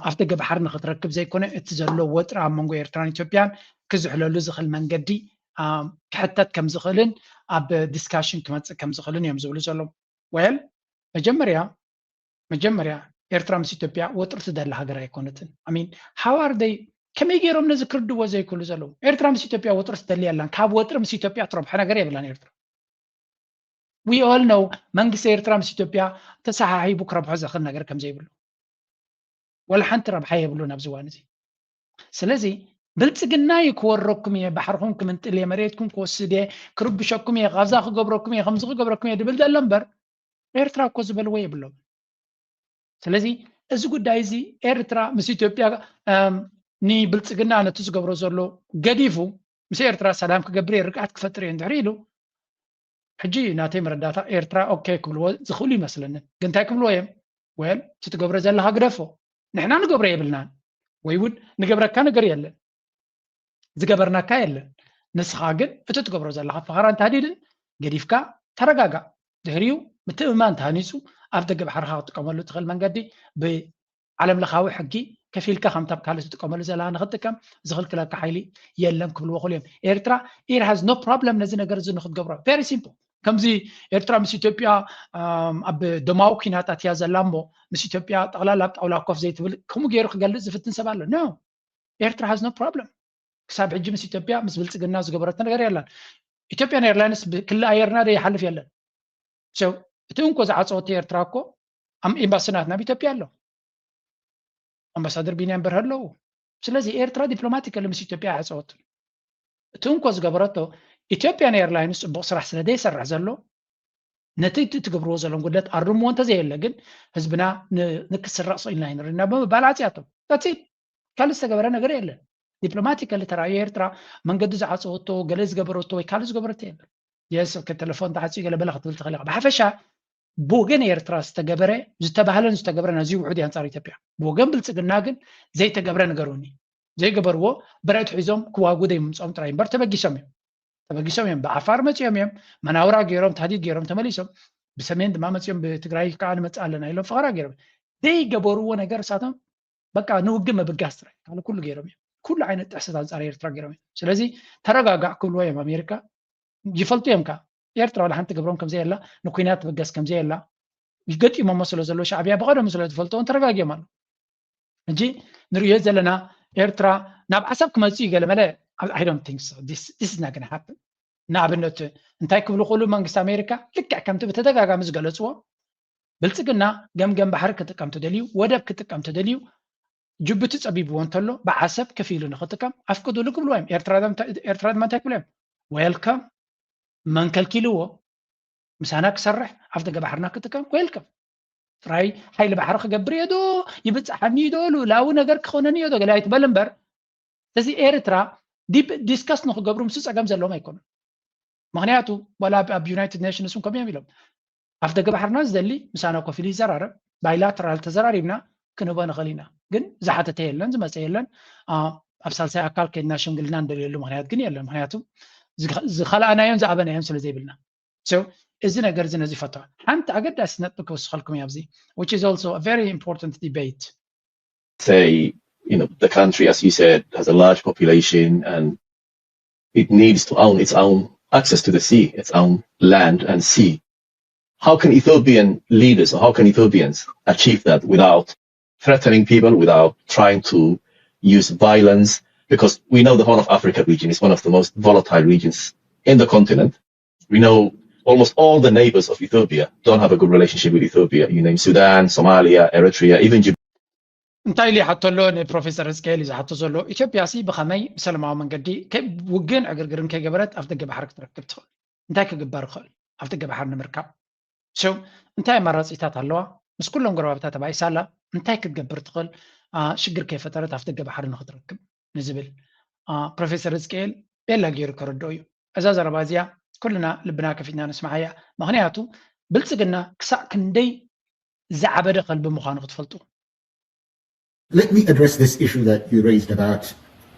ኣፍደገ ባሕሪ ንክትረክብ ዘይኮነ እቲ ዘሎ ወጥሪ ኣብ መንጎ ኤርትራን ኢትዮጵያን ክዝሕለሉ ዝኽእል መንገዲ ክሕተት ከም ዝኽእልን ኣብ ዲስካሽን ክመፅእ ከም ዝኽእልን እዮም ዝብሉ ዘለዉ። ወል መጀመርያ መጀመርያ ኤርትራ ምስ ኢትዮጵያ ወጥሪ ትደሊ ሃገር ኣይኮነትን። I mean how are they ከመይ ገይሮም ነዚ ክርድዎ ዘይክእሉ ዘለዉ? ኤርትራ ምስ ኢትዮጵያ ወጥሪ ትደሊ የላን። ካብ ወጥሪ ምስ ኢትዮጵያ ትረብሖ ነገር የብላን ኤርትራ። We all know መንግስቲ ኤርትራ ምስ ኢትዮጵያ ተሰሓሒቡ ክረብሖ ዝኽእል ነገር ከም ዘይብሉ ወላ ሓንቲ ረብሓ የብሉን ኣብዚ እዋን እዚ። ስለዚ ብልፅግና እዩ ክወረኩም እየ፣ ባሕርኹም ክምንጥል እየ፣ መሬትኩም ክወስድ እየ፣ ክርብሸኩም እየ፣ ካብዛ ክገብረኩም እየ፣ ከምዚ ክገብረኩም እየ ድብል ዘሎ እምበር ኤርትራ እኮ ዝበልዎ የብሎም። ስለዚ እዚ ጉዳይ እዚ ኤርትራ ምስ ኢትዮጵያ ንብልፅግና ነቲ ዝገብሮ ዘሎ ገዲፉ ምስ ኤርትራ ሰላም ክገብር እየ፣ ርግኣት ክፈጥር እየ እንድሕር ኢሉ ሕጂ ናተይ መረዳእታ ኤርትራ ኦኬ ክብልዎ ዝኽእሉ ይመስለኒ። ግን እንታይ ክብልዎ እዮም? ወል እቲ ትገብሮ ዘለኻ ግደፎ፣ ንሕና ንገብሮ የብልናን ወይ እውን ንገብረካ ነገር የለን፣ ዝገበርናካ የለን። ንስኻ ግን እቲ ትገብሮ ዘለኻ ፈኸራ እንተሃዲድን ገዲፍካ ተረጋጋእ። ድሕሪኡ ምትእምማን ተሃኒፁ ኣብ ደገ ባሕርኻ ክትጥቀመሉ ትኽእል መንገዲ ብዓለም ለኻዊ ሕጊ ከፊልካ ከምታ ካልእ ትጥቀመሉ ዘለኻ ንክትጥቀም ዝኽልክለካ ሓይሊ የለን ክብልዎ ክእሉ እዮም። ኤርትራ it has no problem ነዚ ነገር እዚ ንክትገብሮ። Very simple። ከምዚ ኤርትራ ምስ ኢትዮጵያ ኣብ ደማዊ ኩናታት እያ ዘላ እሞ ምስ ኢትዮጵያ ጠቕላላ ኣብ ጣውላ ኮፍ ዘይትብል ከምኡ ገይሩ ክገልፅ ዝፍትን ሰብ ኣሎ። No, ኤርትራ has no problem። ክሳብ ሕጂ ምስ ኢትዮጵያ ምስ ብልፅግና ዝገበረቶ ነገር የለን። ኢትዮጵያን ኤርላይንስ ብክሊ ኣየርና ዶ ይሓልፍ የለን። So እቲ እንኮ ዝዓፀወቶ ኤርትራ እኮ ኤምባሲ ናትና ኣብ ኢትዮጵያ ኣሎ፣ ኣምባሳደር ቢንያም በርሀ ኣለዉ። ስለዚ ኤርትራ ዲፕሎማቲካሊ ምስ ኢትዮጵያ ኣይዓፀወትን። እቲ እንኮ ዝገበረቶ ኢትዮጵያን ኤርላይንስ ፅቡቕ ስራሕ ስለ ዘይሰርሕ ዘሎ ነቲ እቲ ትገብርዎ ዘለኹም ጉድለት ኣርምዎ እንተዘየለ ግን ህዝብና ንክስረቕ ስቕ ኢልና ኣይንርኢን ኢና ብምባል ዓፅያቶም። ካልእ ዝተገበረ ነገር የለን። ዲፕሎማቲካሊ ተራእዩ ኤርትራ መንገዲ ዝዓፀወቶ ገለ ዝገበረቶ ወይ ካልእ ዝገበረቶ የለን። የስልኪ ቴሌፎን ተዓፅዩ ገለ በለ ክትብል ትኽእል ኢኻ። ብሓፈሻ ብወገን ኤርትራ ዝተገበረ ዝተባህለን ዝተገብረን ኣዝዩ ውሑድ እዩ ኣንፃር ኢትዮጵያ። ብወገን ብልፅግና ግን ዘይተገብረ ንገሩኒ። ዘይገበርዎ ብረት ሒዞም ክዋጉ ዘይምምፅኦም ጥራይ እምበር ተበጊሶም እዮም። ተበጊሶም እዮም። ብዓፋር መፂኦም እዮም። መናውራ ገይሮም፣ ታህዲድ ገይሮም ተመሊሶም። ብሰሜን ድማ መፂኦም ብትግራይ ከዓ ንመፅእ ኣለና ኢሎም ፈኸራ ገይሮም። ዘይገበርዎ ነገር እሳቶም በቃ ንውግእ ምብጋስ ጥራይ ካልእ ኩሉ ገይሮም እዮም። ኩሉ ዓይነት ጥሕሰት ኣንፃር ኤርትራ ገይሮም እዮም። ስለዚ ተረጋጋዕ ክብልዎ እዮም ኣሜሪካ። ይፈልጡ እዮም ከዓ ኤርትራ ዋላ ሓንቲ ትገብሮም ከምዘየላ፣ ንኩናት ትብገስ ከምዘየላ፣ ገጢሞሞ ስለ ዘሎ ሻዕብያ ብቐደሙ ስለ ዝፈልጥዎን ተረጋጊኦም ኣሎ። ሕጂ ንርእዮ ዘለና ኤርትራ ናብ ዓሰብ ክመጽእ እዩ ገለ መለ I don't think so. This is not gonna happen። ንኣብነት እንታይ ክብሉ ክእሉ መንግስቲ ኣሜሪካ ልክዕ ከምቲ ብተደጋጋሚ ዝገለጽዎ ብልጽግና ገምገም ባሕሪ ክጥቀም ተደልዩ ወደብ ክጥቀም ተደልዩ ጅቡቲ ጸቢብዎ እንተሎ ብዓሰብ ከፊሉ ንኽጥቀም ኣፍቅዱሉ ክብልዎ እዮም። ኤርትራ ድማ እንታይ ክብሉ እዮም? Welcome። መን ከልኪልዎ? ምሳና ክሰርሕ ኣብ ደገ ባሕርና ክጥቀም welcome። ጥራይ ሓይሊ ባሕሪ ክገብር እየ ዶ ይብፅሓኒ ዶ ልኡላዊ ነገር ክኾነኒ እየ ዶ ገለ ኣይትበል እምበር እዚ ኤርትራ ዲፕ ዲስከስ ንክገብሩ ምስ ፀገም ዘለዎም ኣይኮኑን። ምክንያቱ ዋላ ኣብ ዩናይትድ ኔሽንስ እውን ከምኡ እዮም ኢሎም ኣብ ደገ ባሕርና ዝደሊ ምሳና ኮፍ ኢሉ ይዘራረብ ባይላተራል ተዘራሪብና ክንህቦ ንኽእል ኢና ግን ዝሓተተ የለን ዝመፀ የለን ኣብ ሳልሳይ ኣካል ከድና ሽምግልና እንደልየሉ ምክንያት ግን የለን ምክንያቱ ዝኸላእናዮን ዝኣበናዮን ስለ ዘይብልና እዚ ነገር እዚ ነዚ ፈቶ ሓንቲ ኣገዳሲ ነጥቢ ክወስኸልኩም እያ ኣብዚ which is also a very important debate say you know the country as you said has a large population and it needs to own its own access to the sea its own land and sea how can Ethiopian leaders or how can Ethiopians achieve that without threatening people without trying to use violence because we know the Horn of Africa region is one of the most volatile regions in the continent we know almost all the neighbors of Ethiopia don't have a good relationship with Ethiopia. You name Sudan, Somalia, Eritrea, even Djibouti. እንታይ ኢሉ ይሓቶ ኣሎ ንፕሮፌሰር ህዝቅኤል እዩ ዝሓቶ ዘሎ ኢትዮጵያ ሲ ብኸመይ ብሰላማዊ መንገዲ ውግእን ዕግርግርን ከይገበረት ኣብ ደገ ባሕሪ ክትረክብ ትኽእል እንታይ ክግበር ይኽእል ኣብ ደገ ባሕሪ ንምርካብ እንታይ ኣማራፂታት ኣለዋ ምስ ኩሎም ጎረባብታ ተባኢሳ ኣላ እንታይ ክትገብር ትኽእል ሽግር ከይፈጠረት ኣብ ደገ ባሕሪ ንክትረክብ ንዝብል ፕሮፌሰር ህዝቅኤል ቤላ ገይሩ ከረድኦ እዩ እዛ ዘረባ እዚኣ ኩልና ልብና ከፊትና ንስማዓያ ምክንያቱ ብልፅግና ክሳዕ ክንደይ ዝዓበደ ከልቢ ምዃኑ ክትፈልጡ Let me address this issue that you raised about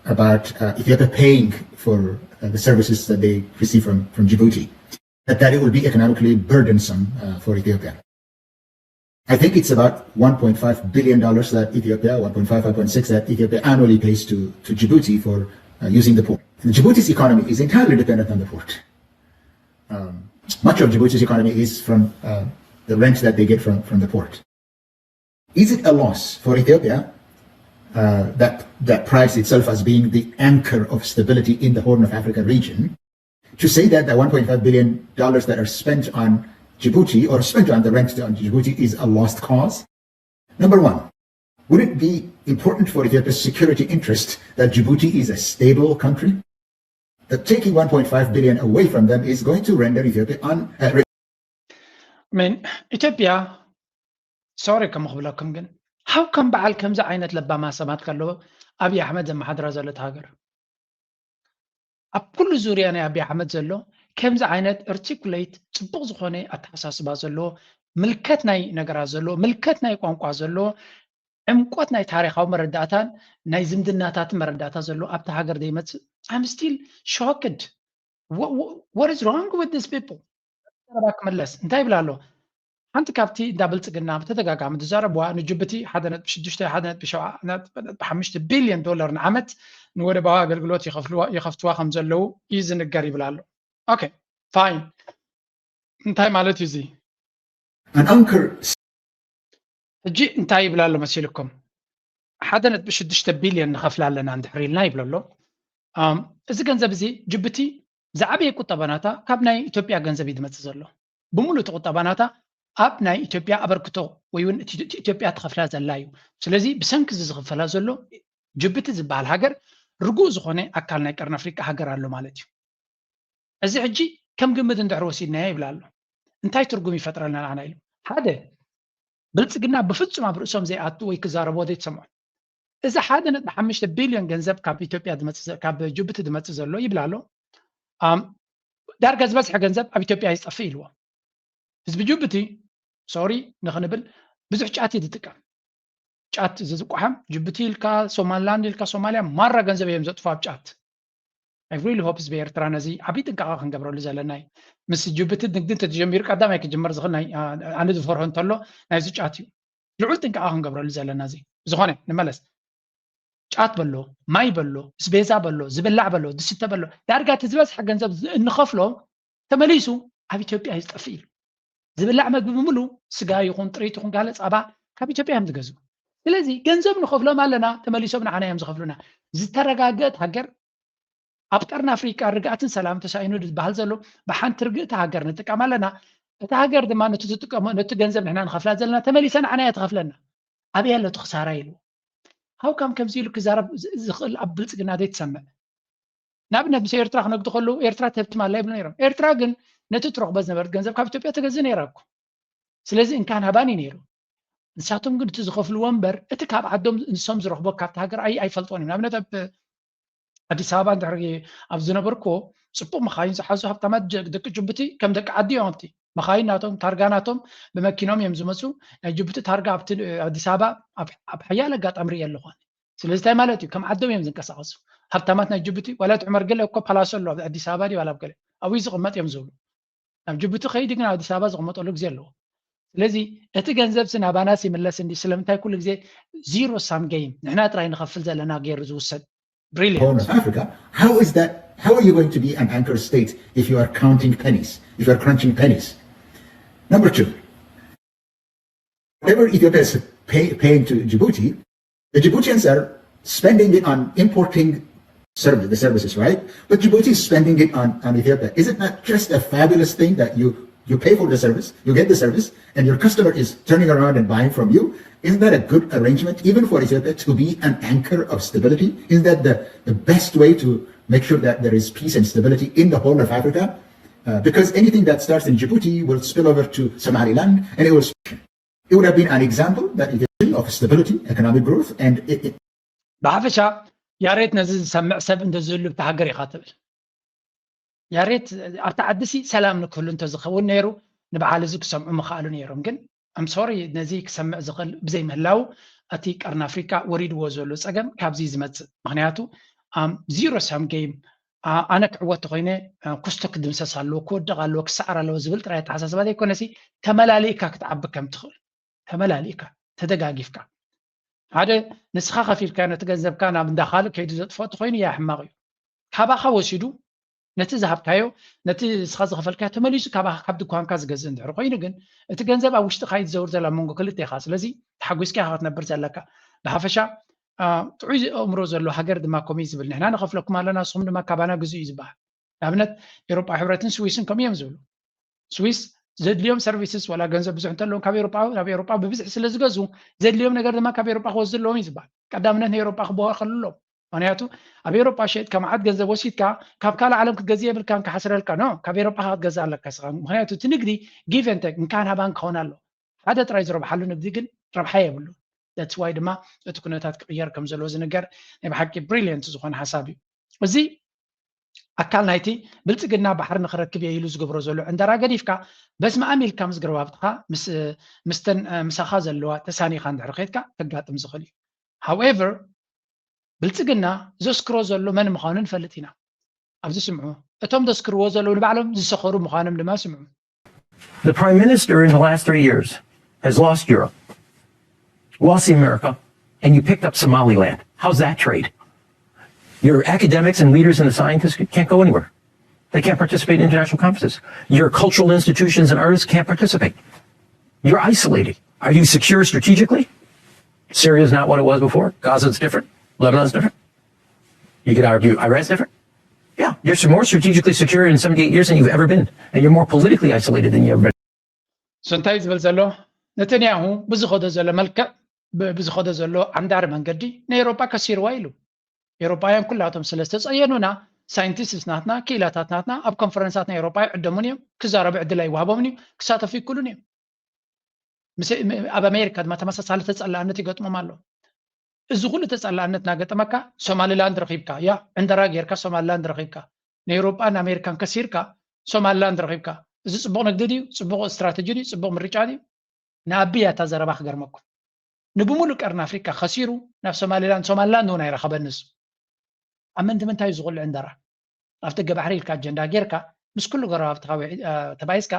about uh, Ethiopia paying for uh, the services that they receive from, from Djibouti. That, that it will be economically burdensome uh, for Ethiopia. I think it's about one point five billion dollars that Ethiopia, one point five, one point six that Ethiopia annually pays to, to Djibouti for uh, using the port. And Djibouti's economy is entirely dependent on the port. Um, much of Djibouti's economy is from uh, the rent that they get from, from the port. Is it a loss for Ethiopia uh, that, that prides itself as being the anchor of stability in the Horn of Africa region to say that the one point five billion dollars that are spent on Djibouti or spent on the rent on Djibouti is a lost cause? Number one. Would it be important for Ethiopia's security interest that Djibouti is a stable country? That taking one point five billion away from them is going to render Ethiopia un- uh, ሜን ኢትዮጵያ ሶሪ ከም ክብለኩም ግን ሃው ከም በዓል ከምዚ ዓይነት ለባማ ሰባት ከለዎ ኣብይ ኣሕመድ ዘመሓድራ ዘሎ ሃገር ኣብ ኩሉ ዙርያ ናይ ኣብይ ኣሕመድ ዘሎ ከምዚ ዓይነት ኣርቲኩሌት ፅቡቕ ዝኾነ ኣተሓሳስባ ዘለዎ ምልከት ናይ ነገራት ዘለዎ ምልከት ናይ ቋንቋ ዘለዎ ዕምቆት ናይ ታሪካዊ መረዳእታን ናይ ዝምድናታትን መረዳእታ ዘለዎ ኣብቲ ሃገር ዘይመፅእ I'm still shocked. What, what is wrong with these people? ዘረባ ክምለስ እንታይ ይብል ኣሎ? ሓንቲ ካብቲ እንዳ ብልፅግና ብተደጋጋሚ ዝዛረብዋ ንጅቡቲ ሓደ ነጥቢ ሽዱሽተ ሓደ ነጥቢ ሸውዓተ ሓደ ነጥቢ ሓሙሽተ ቢልዮን ዶላር ንዓመት ንወደባዊ ኣገልግሎት ይኸፍልዋ ይኸፍትዋ ከም ዘለዉ እዩ ዝንገር ይብል ኣሎ። ኦኬ ፋይን እንታይ ማለት እዩ እዚ? An anchor ሕጂ እንታይ ይብል ኣሎ መሲልኩም? ሓደ ነጥቢ ሽዱሽተ ቢልዮን ንኸፍላ ኣለና እንድሕር ኢልና ይብል ኣሎ። ኣም፣ እዚ ገንዘብ እዚ ጅቡቲ ዝዓበየ ቁጠባ ናታ ካብ ናይ ኢትዮጵያ ገንዘብ እዩ ዝመፅእ ዘሎ። ብምሉእ እቲ ቁጠባ ናታ ኣብ ናይ ኢትዮጵያ ኣበርክቶ ወይ እውን እቲ ኢትዮጵያ ትኸፍላ ዘላ እዩ። ስለዚ ብሰንኪ እዚ ዝኽፈላ ዘሎ ጅቡቲ ዝበሃል ሃገር ርጉእ ዝኾነ ኣካል ናይ ቀርኒ ኣፍሪቃ ሃገር ኣሎ ማለት እዩ። እዚ ሕጂ ከም ግምት እንድሕር ወሲድናዮ ይብል ኣሎ። እንታይ ትርጉም ይፈጥረልና ንዓና ኢሉ ሓደ ብልፅግና ብፍፁም ኣብ ርእሶም ዘይኣቱ ወይ ክዛረቦ ዘይትሰምዖ እዚ ሓደ ነጥቢ ሓሙሽተ ቢልዮን ገንዘብ ካብ ኢትዮጵያ ዝመፅእ ዘ- ካብ ጅቡቲ ዝመፅእ ዘሎ ይብል ኣሎ። ኣም፣ ዳርጋ ዝበዝሐ ገንዘብ ኣብ ኢትዮጵያ ይጠፍእ ኢልዎ። ህዝቢ ጅቡቲ ሶሪ ንኽንብል ብዙሕ ጫት እዩ ዝጥቀም። ጫት እዚ ዝቋሓም ጅቡቲ ኢልካ ሶማሊላንድ ኢልካ ሶማሊያ ማራ ገንዘብ እዮም ዘጥፉ ኣብ ጫት። I really hope ህዝቢ ኤርትራ ነዚ ዓብዪ ጥንቃቐ ክንገብረሉ ዘለና እዩ። ምስ ጅቡቲ ንግዲ እንተተጀሚሩ ቀዳማይ ክጅመር ዝኽእል ናይ አ- ኣነ ዝፈርሆ እንተሎ ናይዚ ጫት እዩ። ልዑል ጥንቃቐ ክንገብረሉ ዘለና እዚ። ዝኾነ ንመለስ። ጫት በሎ፣ ማይ በሎ፣ ስቤዛ በሎ፣ ዝብላዕ በሎ፣ ዝስተ በሎ ዳርጋ እቲ ዝበዝሐ ገንዘብ ዝ- እንኸፍሎ ተመሊሱ ኣብ ኢትዮጵያ እዩ ዝጠፍእ ኢሉ። ዝብላዕ መግቢ ብምሉ ስጋ ይኹን ጥሪት ይኹን ጋለ ፃባ ካብ ኢትዮጵያ እዮም ዝገዝኡ። ስለዚ ገንዘብ ንኸፍሎም ኣለና፣ ተመሊሶም ንዓና እዮም ዝኸፍሉና። ዝተረጋገት ሃገር ኣብ ቀርኒ ኣፍሪቃ ርግኣትን ሰላም ተሳኢኑ ዝበሃል ዘሎ ብሓንቲ ርግእቲ ሃገር ንጥቀም ኣለና። እታ ሃገር ድማ ነቲ ትጥቀሞ ነቲ ገንዘብ ንሕና ንኸፍላ ዘለና ተመሊሳ ንዓና እያ ትኸፍለና። ኣበይ ኣሎ እቲ ክሳራ ኢሉ ሃውካም ከምዚ ኢሉ ክዛረብ ዝ- ዝኽእል ኣብ ብልፅግና ዘይትሰምዕ። ንኣብነት ምስ ኤርትራ ክነግዱ ከለዉ ኤርትራ ትህብትም ኣላ ይብሉ ነይሮም። ኤርትራ ግን ነቲ ትረኽቦ ዝነበረት ገንዘብ ካብ ኢትዮጵያ ትገዝእ ነይራ እኮ። ስለዚ እንካን ሃባን እዩ ነይሩ። ንሳቶም ግን እቲ ዝኸፍልዎ እምበር እቲ ካብ ዓዶም ንሶም ዝረኽቦ ካብቲ ሃገር ኣይ ኣይፈልጦን እዮም። ንኣብነት ኣብ ኣዲስ ኣበባ እንድሕር ኣብ ዝነበርኩዎ ፅቡቕ መኻይን ዝሓዙ ሃብታማት ጀ- ደቂ ጅቡቲ ከም ደቂ ዓዲ እዮም ኣብቲ መኻይን ናቶም ታርጋ ናቶም ብመኪኖም እዮም ዝመፁ። ናይ ጅቡቲ ታርጋ ኣብቲ ኣዲስ ኣበባ ኣብ- ኣብ ሓያለ ኣጋጣሚ ርኢ ኣለኹ። ስለዚ እንታይ ማለት እዩ? ከም ዓዶም እዮም ዝንቀሳቐሱ ሃብታማት ናይ ጅቡቲ። ዋላ እቲ ዑመር ገለ እኮ ፓላሶ ኣሎ ኣብ ኣዲስ ኣበባ ድዩ ዋላ ኣብ ገለ ኣብኡ ዝቕመጥ እዮም ዝብሉ። ናብ ጅቡቲ ከይዲ ግን ኣብ ኣዲስ ኣበባ ዝቕመጠሉ ግዜ ኣለዎ። ስለዚ እቲ ገንዘብ ሲ ናባናስ ይምለስ እንዲ ስለምንታይ ኩሉ ግዜ ዚሮ ሳም ጌም ንሕና ጥራይ ንኸፍል ዘለና ገይሩ ዝውሰድ? Brilliant. Horn of Africa, how is that? How are you going to be an anchor state if you are counting pennies, if you are crunching pennies? Number two, whatever Ethiopia is pay, paying to Djibouti, the Djiboutians are spending it on importing service, the services, right? But Djibouti is spending it on, on Ethiopia. Is it not just a fabulous thing that you, you pay for the service, you get the service, and your customer is turning around and buying from you? Isn't that a good arrangement, even for Ethiopia to be an anchor of stability? Isn't that the, the best way to make sure that there is peace and stability in the whole of Africa? Uh, because anything that starts in Djibouti will spill over to Somaliland, and it will. It would have been an example that Ethiopia of stability, economic growth, and it, it ብሓፈሻ ያሬት ነዚ ዝሰምዕ ሰብ እንተዝህሉ ብቲ ሃገር ኢኻ ትብል። ያሬት ኣብቲ ዓዲ ሲ ሰላም ንክህሉ እንተዝኸውን ነይሩ ንበዓል እዚ ክሰምዑ ምኽኣሉ ነይሮም። ግን ኣም ሶሪ ነዚ ክሰምዕ ዝኽእል ብዘይ ምህላው እቲ ቀርኒ ኣፍሪቃ ወሪድዎ ዘሎ ፀገም ካብዚ ዝመፅእ ምክንያቱ ዚሮ ሳም ጌም ኣነ ክዕወት ተኮይነ ኩስቶ ክድምሰስ ኣለዎ ክወደቕ ኣለዎ ክሰዓር ኣለዎ ዝብል ጥራይ ኣተሓሳስባ ዘይኮነሲ ተመላሊእካ ክትዓቢ ከም ትኽእል ተመላሊእካ ተደጋጊፍካ ሓደ ንስኻ ከፊልካ ነቲ ገንዘብካ ናብ እንዳ ካልእ ከይዱ ዘጥፍኦ ተኮይኑ ያ ሕማቕ እዩ። ካባኻ ወሲዱ ነቲ ዝሃብካዮ ነቲ ንስኻ ዝኸፈልካዮ ተመሊሱ ካባኻ ካብ ድኳንካ ዝገዝእ እንድሕር ኮይኑ ግን እቲ ገንዘብ ኣብ ውሽጥኻ እዩ ዝዘውር ዘሎ ኣብ መንጎ ክልቴኻ። ስለዚ ተሓጒስካ ኢኻ ክትነብር ዘለካ። ብሓፈሻ ጥዑይ ኣእምሮ ዘሎ ሃገር ድማ ከምኡ እዩ ዝብል ንሕና ንኸፍለኩም ኣለና ንስኹም ድማ ካባና ግዙ እዩ ዝበሃል። ንኣብነት ኤሮጳ ሕብረትን ስዊስን ከምኡ እዮም ዝብሉ። ስዊስ ዘድልዮም services ዋላ ገንዘብ ብዙሕ እንተለዎም ካብ ኤሮጳ ናብ ኤሮጳ ብብዝሒ ስለ ዝገዝኡ ዘድልዮም ነገር ድማ ካብ ኤሮጳ ክወስዱ ኣለዎም እዩ ዝበሃል። ቀዳምነት ንኤሮጳ ክበኸሉ ኣለዎም። ምክንያቱ ኣብ ኤሮጳ ሸይጥካ መዓት ገንዘብ ወሲድካ ካብ ካልእ ዓለም ክትገዝእ የብልካን ክሓስረልካ። No፣ ካብ ኤሮጳ ክትገዝእ ኣለካ ስኻ። ምክንያቱ እቲ ንግዲ give and take፣ እንካን ሃባን ክኸውን ኣሎ። ሓደ ጥራይ ዝረብሓሉ ንግዲ ግን ረብሓ የብሉ። That's why ድማ እቲ ኩነታት ክቕየር ከም ዘለዎ ዝንገር ናይ ብሓቂ brilliant ዝኾነ ሓሳብ እዩ። እዚ ኣካል ናይቲ ብልጽግና ባሕሪ ንኽረክብ እየ ኢሉ ዝገብሮ ዘሎ ዕንደራ ገዲፍካ በስመ ኣም ኢልካ ምስ ጎረባብትኻ ምስ ምስተን ምሳኻ ዘለዋ ተሳኒኻ እንድሕር ከድካ ከጋጥም ዝኽእል እዩ። However ብልጽግና ዘስክሮ ዘሎ መን ምዃኑ ንፈልጥ ኢና። ኣብዚ ስምዑ። እቶም ዘስክርዎ ዘለዉ ንባዕሎም ዝሰኸሩ ምዃኖም ድማ ስምዑ። The prime minister in the last three years has lost Europe, lost America, and you picked up Somaliland. How's that trade? Your academics and leaders and the scientists can't go anywhere. They can't participate in international conferences. Your cultural institutions and artists can't participate. You're isolated. Are you secure strategically? Syria is not what it was before. Gaza is different. Lebanon is different. You could argue Iran is different. Yeah, you're more strategically secure in seventy-eight years than you've ever been. And you're more politically isolated than you've ever been. So እንታይ ዝብል ዘሎ? ነተንያሁ ብዝኸዶ ዘሎ መልክዕ ብዝኸዶ ዘሎ ዓንዳሪ መንገዲ ንኤሮጳ ከሲርዋ ኢሉ። ኤሮጳውያን ኩላቶም ስለ ዝተጸየኑና ሳይንቲስትስ ናትና ክኢላታት ናትና ኣብ ኮንፈረንሳት ናይ ኤሮጳ ይዕደሙን እዮም፣ ክዛረቡ ዕድል ኣይወሃቦምን እዩ፣ ክሳተፉ ይክእሉን እዮም። ኣብ ኣሜሪካ ድማ ተመሳሳሊ ተጸላእነት ይገጥሞም ኣሎ። እዚ ኩሉ ተጸላእነት እናገጠመካ ሶማሊላንድ ረኺብካ፣ ያ ዕንደራ ጌርካ ሶማሊላንድ ረኺብካ፣ ንኤውሮጳን ኣሜሪካን ከሲርካ ሶማሊላንድ ረኺብካ። እዚ ጽቡቕ ንግዲ ድዩ? ጽቡቕ ስትራተጂ ድዩ? ጽቡቕ ምርጫ ድዩ? ንኣቢ እያ እታ ዘረባ ክገርመኩም። ንብሙሉእ ቀርኒ ኣፍሪቃ ከሲሩ ናብ ሶማሊላንድ፣ ሶማሊላንድ እውን ኣይረኸበን ንሱ። ኣብ ምንታይ ምንታይ እዩ ዝኹሉ ዕንደራ? ኣብቲ ገባሕሪ ኢልካ ኣጀንዳ ጌርካ ምስ ኩሉ ጎረባብትኻ ተባኢስካ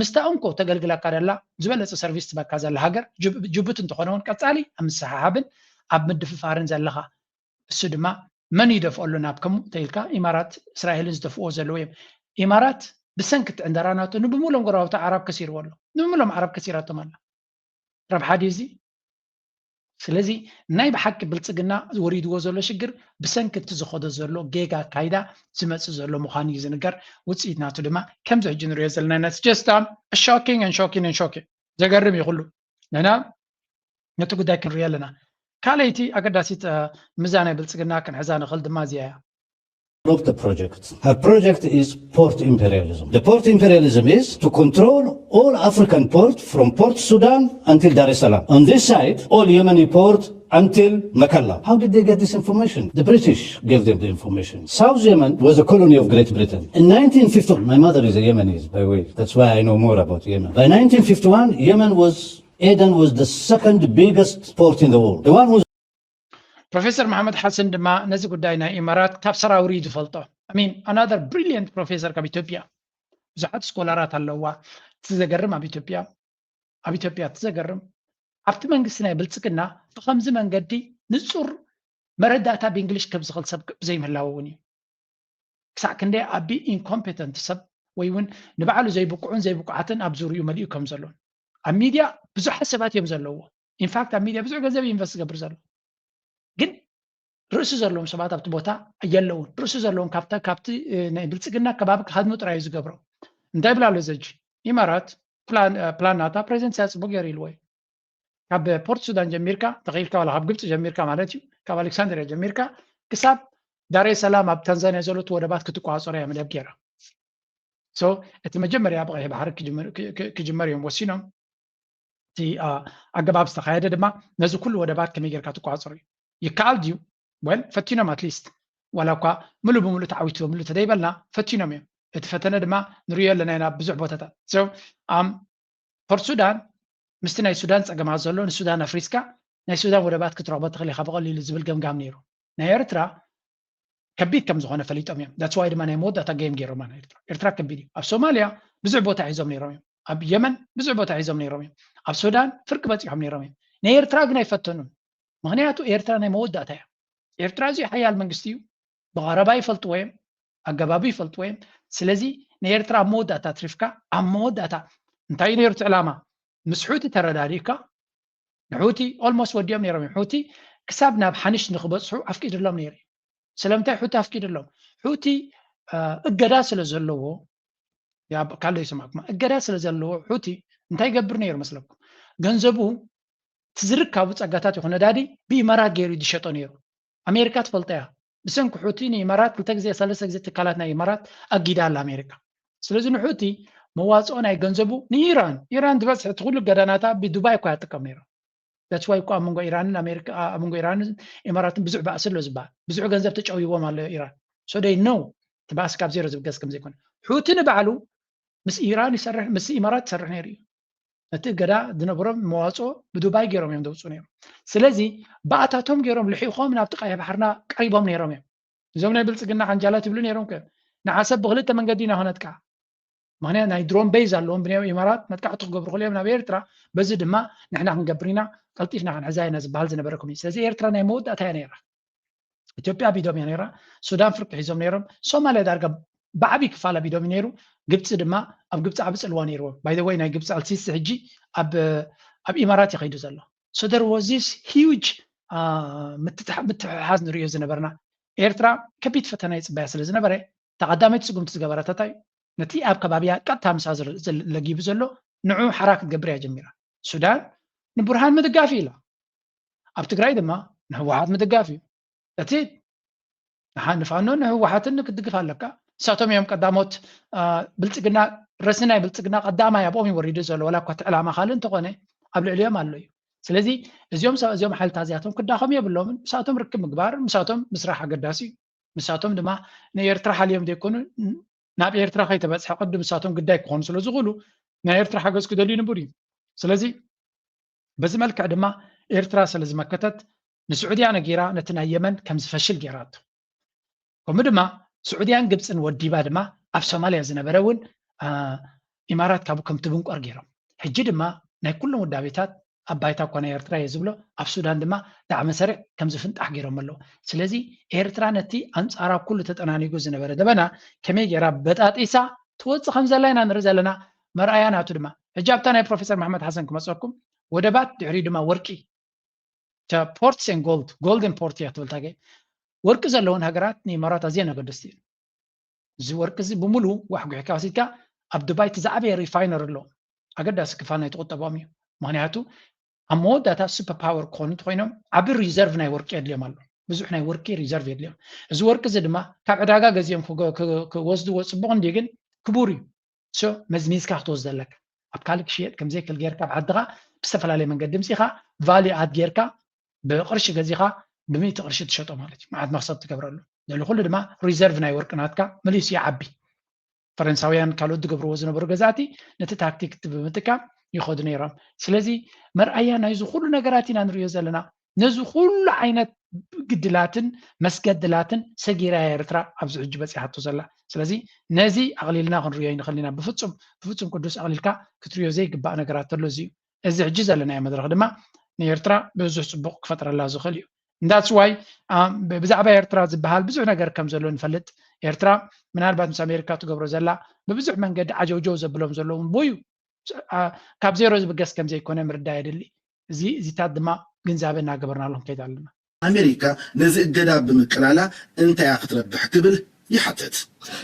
ምስታ እንኮ ተገልግለካ ደላ ዝበለጸ ሰርቪስ ትበካ ዘላ ሃገር ጅቡቲ እንተኾነ እውን ቀጻሊ ኣብ ምስሕሓብን ኣብ ምድፍፋርን ዘለኻ። እሱ ድማ መን ይደፍኦ ኣሎ ናብ ከምኡ ተኢልካ ኢማራት እስራኤልን ዝደፍእዎ ዘለዉ እዮም። ኢማራት ብሰንኪ እቲ ዕንደራ ናቱ ንብሙሎም ጎረባብቲ ዓራብ ከሲርዎ ኣሎ። ንብሙሎም ዓራብ ከሲራቶም ኣላ። ረብሓ ድዩ እዚ? ስለዚ ናይ ብሓቂ ብልጽግና ወሪድዎ ዘሎ ሽግር ብሰንኪ እቲ ዝኸዶ ዘሎ ጌጋ ኣካይዳ ዝመጽእ ዘሎ ምዃኑ እዩ ዝንገር። ውጽኢት ናቱ ድማ ከምዚ ሕጂ ንሪኦ ዘለና ኢና። It's just shocking and shocking and shocking። ዘገርም እዩ ኩሉ። ንሕና ነቲ ጉዳይ ክንሪኦ ኣለና። ካልኣይቲ ኣገዳሲት ምዛ ናይ ብልጽግና ክንሕዛ ንኽእል ድማ እዚኣ እያ። Stop the project. Her project is port imperialism. The port imperialism is to control all African port from Port Sudan until Dar es Salaam. On this side, all Yemeni port until Makalla. How did they get this information? The British gave them the information. South Yemen was a colony of Great Britain. In nineteen fifty, my mother is a Yemeni, by the way. That's why I know more about Yemen. By nineteen fifty-one, Yemen was, Aden was the second biggest port in the world. The one who's ፕሮፌሰር መሓመድ ሓሰን ድማ ነዚ ጉዳይ ናይ ኢማራት ካብ ሰራውሪ እዩ ዝፈልጦ። I mean, another brilliant professor ካብ ኢትዮጵያ። ብዙሓት ስኮላራት ኣለዋ። እቲ ዘገርም ኣብ ኢትዮጵያ ኣብ ኢትዮጵያ እቲ ዘገርም ኣብቲ መንግስቲ ናይ ብልጽግና ብኸምዚ መንገዲ ንጹር መረዳእታ ብእንግሊሽ ከም ዝኽእል ሰብ ብዘይምህላው እውን እዩ። ክሳዕ ክንደይ ኣቢ incompetent ሰብ ወይ እውን ንባዕሉ ዘይብቁዕን ዘይብቁዓትን ኣብ ዙርኡ መሊኡ ከም ዘሎን ኣብ ሚድያ ብዙሓት ሰባት እዮም ዘለዎ። In fact ኣብ ሚድያ ብዙሕ ገንዘብ ኢንቨስት ዝገብር ዘሎ ግን ርእሲ ዘለዎም ሰባት ኣብቲ ቦታ የለውን። ርእሲ ዘለዎም ካብቲ ናይ ብልጽግና ከባቢ ክሃድሙ ጥራይ እዩ ዝገብሮም። እንታይ ይብል ኣሎ ዘጂ? ኢማራት ፕላን ናታ ፕሬዚደንት ኢሳያስ ጽቡቅ ገይሩ ኢልዎ እዩ። ካብ ፖርት ሱዳን ጀሚርካ ተኺኢልካ ዋላ ካብ ግብፂ ጀሚርካ ማለት እዩ ካብ ኣሌክሳንድሪያ ጀሚርካ ክሳብ ዳሬ ሰላም ኣብ ታንዛኒያ ዘለቱ ወደባት ክትቋፀሩ እያ መደብ ገይራ። So እቲ መጀመርያ ብቀይሕ ባሕሪ ክጅመር እዮም ወሲኖም። እቲ ኣገባብ ዝተኻየደ ድማ ነዚ ኩሉ ወደባት ከመይ ጌርካ ትቋፅሩ እዩ። ይከኣል ድዩ? ወል ፈቲኖም ኣትሊስት ዋላ እኳ ምሉእ ብምሉእ ተዓዊቶምሉ ተደይበልና ፈቲኖም እዮም። እቲ ፈተነ ድማ ንሪዮ ኣለና ኢና ብዙሕ ቦታታት። So ፖርት ሱዳን ምስቲ ናይ ሱዳን ፀገማት ዘሎ ንሱዳን ኣፍሪስካ ናይ ሱዳን ወደባት ክትረኽቦ ትኽእል ኢኻ ብቐሊሉ ዝብል ገምጋም ነይሩ። ናይ ኤርትራ ከቢድ ከም ዝኾነ ፈሊጦም እዮም። That's why ድማ ናይ መወዳእታ ጌም ገይሮማ ናይ ኤርትራ። ኤርትራ ከቢድ እዩ። ኣብ ሶማልያ ብዙሕ ቦታ ሒዞም ነይሮም እዮም። ኣብ የመን ብዙሕ ቦታ ሒዞም ነይሮም እዮም። ኣብ ሱዳን ፍርቂ በፂሖም ነይሮም እዮም። ናይ ኤርትራ ግን ኣይፈተኑን። ምክንያቱ ኤርትራ ናይ መወዳእታ እያ። ኤርትራ እዚኡ ሓያል መንግስቲ እዩ። ብቐረባ ይፈልጥዎ እዮም። ኣገባቡ ይፈልጥዎ እዮም። ስለዚ ንኤርትራ ኣብ መወዳእታ ኣትሪፍካ ኣብ መወዳእታ እንታይ እዩ ነይሩ እቲ ዕላማ? ምስ ሑቲ ተረዳዲእካ ንሑቲ almost ወዲኦም ነይሮም እዮም። ሑቲ ክሳብ ናብ ሓንሽ ንክበፅሑ ኣፍቂድሎም ነይሩ እዩ። ስለምንታይ ሑቲ ኣፍቂድሎም? ሑቲ እገዳ ስለ ዘለዎ ካልእ ይሰማዕኩም። እገዳ ስለ ዘለዎ ሑቲ እንታይ ይገብር ነይሩ መስለኩም? ገንዘቡ፣ እቲ ዝርካቡ ጸጋታት ይኹን ነዳዲ ብኢማራት ገይሩ ዝሸጦ ነይሩ። ኣሜሪካ ትፈልጦ እያ። ብሰንኪ ሑቲ ንኢማራት ክልተ ግዜ ሰለስተ ግዜ ትካላት ናይ ኢማራት ኣጊዳ ኣላ ኣሜሪካ። ስለዚ ንሑቲ መዋፅኦ ናይ ገንዘቡ ንኢራን፣ ኢራን ዝበዝሕ እቲ ኩሉ ገዳናታ ብዱባይ እኳ እያ ትጥቀም ነይራ። That's why እኮ ኣብ መንጎ ኢራንን ኣሜሪካ፣ ኣብ መንጎ ኢራንን ኢማራትን ብዙሕ ባእሲ ኣሎ ዝበሃል። ብዙሕ ገንዘብ ተጨውይዎም ኣሎ ኢራን። So they know እቲ ባእሲ ካብ ዜሮ ዝብገስ ከም ዘይኮነ። ሑቲ ንባዕሉ ምስ ኢራን ይሰርሕ፣ ምስ ኢማራት ይሰርሕ ነይሩ እዩ። ነቲ እገዳ ዝነበሮም መዋፅኦ ብዱባይ ገይሮም እዮም ዘውፅኡ ነይሮም። ስለዚ ባእታቶም ገይሮም ልሒኾም ናብቲ ቀይሕ ባሕርና ቀሪቦም ነይሮም እዮም። እዞም ናይ ብልፅግና ሓንጃላት ይብሉ ነይሮም ከ ንዓሰብ ብክልተ መንገዲ ኢና ክነጥቃ። ምክንያት ናይ ድሮን ቤዝ ኣለዎም ብናይ ኢማራት መጥቃዕቲ ክገብሩ ክልኦም ናብ ኤርትራ፣ በዚ ድማ ንሕና ክንገብር ኢና፣ ቀልጢፍና ክንሕዛ ኢና ዝበሃል ዝነበረ ኮሚኒ። ስለዚ ኤርትራ ናይ መወዳእታ እያ ነይራ። ኢትዮጵያ ኣቢዶም እያ ነይራ፣ ሱዳን ፍርቂ ሒዞም ነይሮም፣ ሶማልያ ዳርጋ ብዓብዪ ክፋል ኣቢዶም እዩ ነይሩ። ግብፂ ድማ ኣብ ግብፂ ዓቢ ፅልዋ ነይርዎም። By the way ናይ ግብፂ ኣልሲሲ ሕጂ ኣብ ኣብ ኢማራት እዩ ከይዱ ዘሎ። So there was this huge ምትትሓ- ምትሕሓዝ ንሪኦ ዝነበርና። ኤርትራ ከቢድ ፈተና ይፅበያ ስለ ዝነበረ እታ ቀዳመይቲ ስጉምቲ ዝገበረታ እንታይ እዩ? ነቲ ኣብ ከባቢያ ቀጥታ ምሳ ዝር- ዝል- ለጊቡ ዘሎ ንዑ ሓራ ክትገብር እያ ጀሚራ። ሱዳን ንቡርሃን ምድጋፍ ኢላ። ኣብ ትግራይ ድማ ንህወሓት ምድጋፍ እዩ። እቲ ንሓ- ንፋኖ ንህወሓትን ክትድግፍ ኣለካ። ንሳቶም እዮም ቀዳሞት። ብልፅግና፣ ረስኒ ናይ ብልፅግና ቀዳማይ ኣብኦም ይወሪዱ ዘሎ፣ ዋላ እኳ እቲ ዕላማ ካልእ እንተኾነ ኣብ ልዕሊኦም ኣሎ እዩ። ስለዚ እዚኦም ሰብ እዚኦም ሓይልታት እዚኣቶም ክዳኸሙ የብሎምን። ምሳቶም ርክብ ምግባር፣ ምሳቶም ምስራሕ ኣገዳሲ እዩ። ምሳቶም ድማ ንኤርትራ ሓልዮም ዘይኮኑ ናብ ኤርትራ ከይተበፅሐ ቅድም ምሳቶም ግዳይ ክኾኑ ስለ ዝኽእሉ ናይ ኤርትራ ሓገዝ ክደልዩ ንቡር እዩ። ስለዚ በዚ መልክዕ ድማ ኤርትራ ስለ ዝመከተት ንስዑድያ ነጊራ ነቲ ናይ የመን ከም ዝፈሽል ገይራቶ። ከምኡ ድማ ስዑድያን ግብፅን ወዲባ ድማ ኣብ ሶማልያ ዝነበረ እውን ኢማራት ካብኡ ከም ትብንቆር ገይሮም። ሕጂ ድማ ናይ ኩሎም ውዳቤታት ኣብ ባይታ እኳ ናይ ኤርትራ እየ ዝብሎ ኣብ ሱዳን ድማ ዳዕመ ሰሪዕ ከም ዝፍንጣሕ ገይሮም ኣለዉ። ስለዚ ኤርትራ ነቲ ኣንፃራ ኩሉ ተጠናኒጉ ዝነበረ ደበና ከመይ ገይራ በጣጢሳ ትወፅእ ከም ዘላ ኢና ንርኢ ዘለና። መርኣያ ናቱ ድማ ሕጂ ኣብታ ናይ ፕሮፌሰር መሓመድ ሓሰን ክመፀኩም ወደባት ድሕሪ ድማ ወርቂ ports and gold golden port እያ ትብል ታገ ወርቂ ዘለውን ሃገራት ንኢማራት ኣዝየን ኣገደስቲ እዩ። እዚ ወርቂ እዚ ብምሉ ዋሕጉሕካ ወሲድካ ኣብ ዱባይ እቲ ዝዓበየ ሪፋይነር ኣሎ ኣገዳሲ ክፋል ናይ ተቁጠቦም እዩ። ምክንያቱ ኣብ መወዳእታ super power ክኾኑ እንተኮይኖም ዓቢ ሪዘርቭ ናይ ወርቂ የድልዮም ኣሎ። ብዙሕ ናይ ወርቂ ሪዘርቭ የድልዮም። እዚ ወርቂ እዚ ድማ ካብ ዕዳጋ ገዚኦም ክወስድዎ ፅቡቅ እንዲ ግን ክቡር እዩ። So መዝሚዝካ ክትወስዶ ኣለካ። ኣብ ካልእ ክሽየጥ ከምዘይክእል ጌርካ ኣብ ዓድኻ ብዝተፈላለየ መንገዲ ምፂኻ ቫልዩ ኣድ ጌርካ ብቅርሺ ገዚኻ ብሚእቲ ቅርሺ ትሸጦ ማለት እዩ። መዓት መክሰብ ትገብረሉ። ልዕሊ ኩሉ ድማ ሪዘርቭ ናይ ወርቂ ናትካ መሊሱ ይዓቢ። ፈረንሳውያን ካልኦት ዝገብርዎ ዝነበሩ ገዛእቲ ነቲ ታክቲክ እቲ ብምጥቃም ይኸዱ ነይሮም። ስለዚ መርኣያ ናይዚ ኩሉ ነገራት ኢና ንሪኦ ዘለና። ነዚ ኩሉ ዓይነት ግድላትን መስገድላትን ሰጊራ እያ ኤርትራ ኣብዚ ሕጂ በፂሓቶ ዘላ። ስለዚ ነዚ ኣቕሊልና ክንሪኦ ይንኽእል ኢና። ብፍፁም ብፍፁም ቅዱስ ኣቕሊልካ ክትሪኦ ዘይግባእ ነገራት ተሎ እዚ እዩ። እዚ ሕጂ ዘለናዮ መድረኽ ድማ ንኤርትራ ብዙሕ ፅቡቕ ክፈጥረላ ዝኽእል እዩ። እንዳትስ ዋይ ብዛዕባ ኤርትራ ዝበሃል ብዙሕ ነገር ከም ዘሎ ንፈልጥ። ኤርትራ ምናልባት ምስ ኣሜሪካ ትገብሮ ዘላ ብብዙሕ መንገዲ ዓጀውጀው ዘብሎም ዘለውን ቦዩ ካብ ዜሮ ዝብገስ ከም ዘይኮነ ምርዳእ የድሊ። እዚ እዚታት ድማ ግንዛበ እናገበርናሎም ከይድ ኣለና። ኣሜሪካ ነዚ እገዳ ብምቅላላ እንታይ እያ ክትረብሕ ክብል ይሓትት።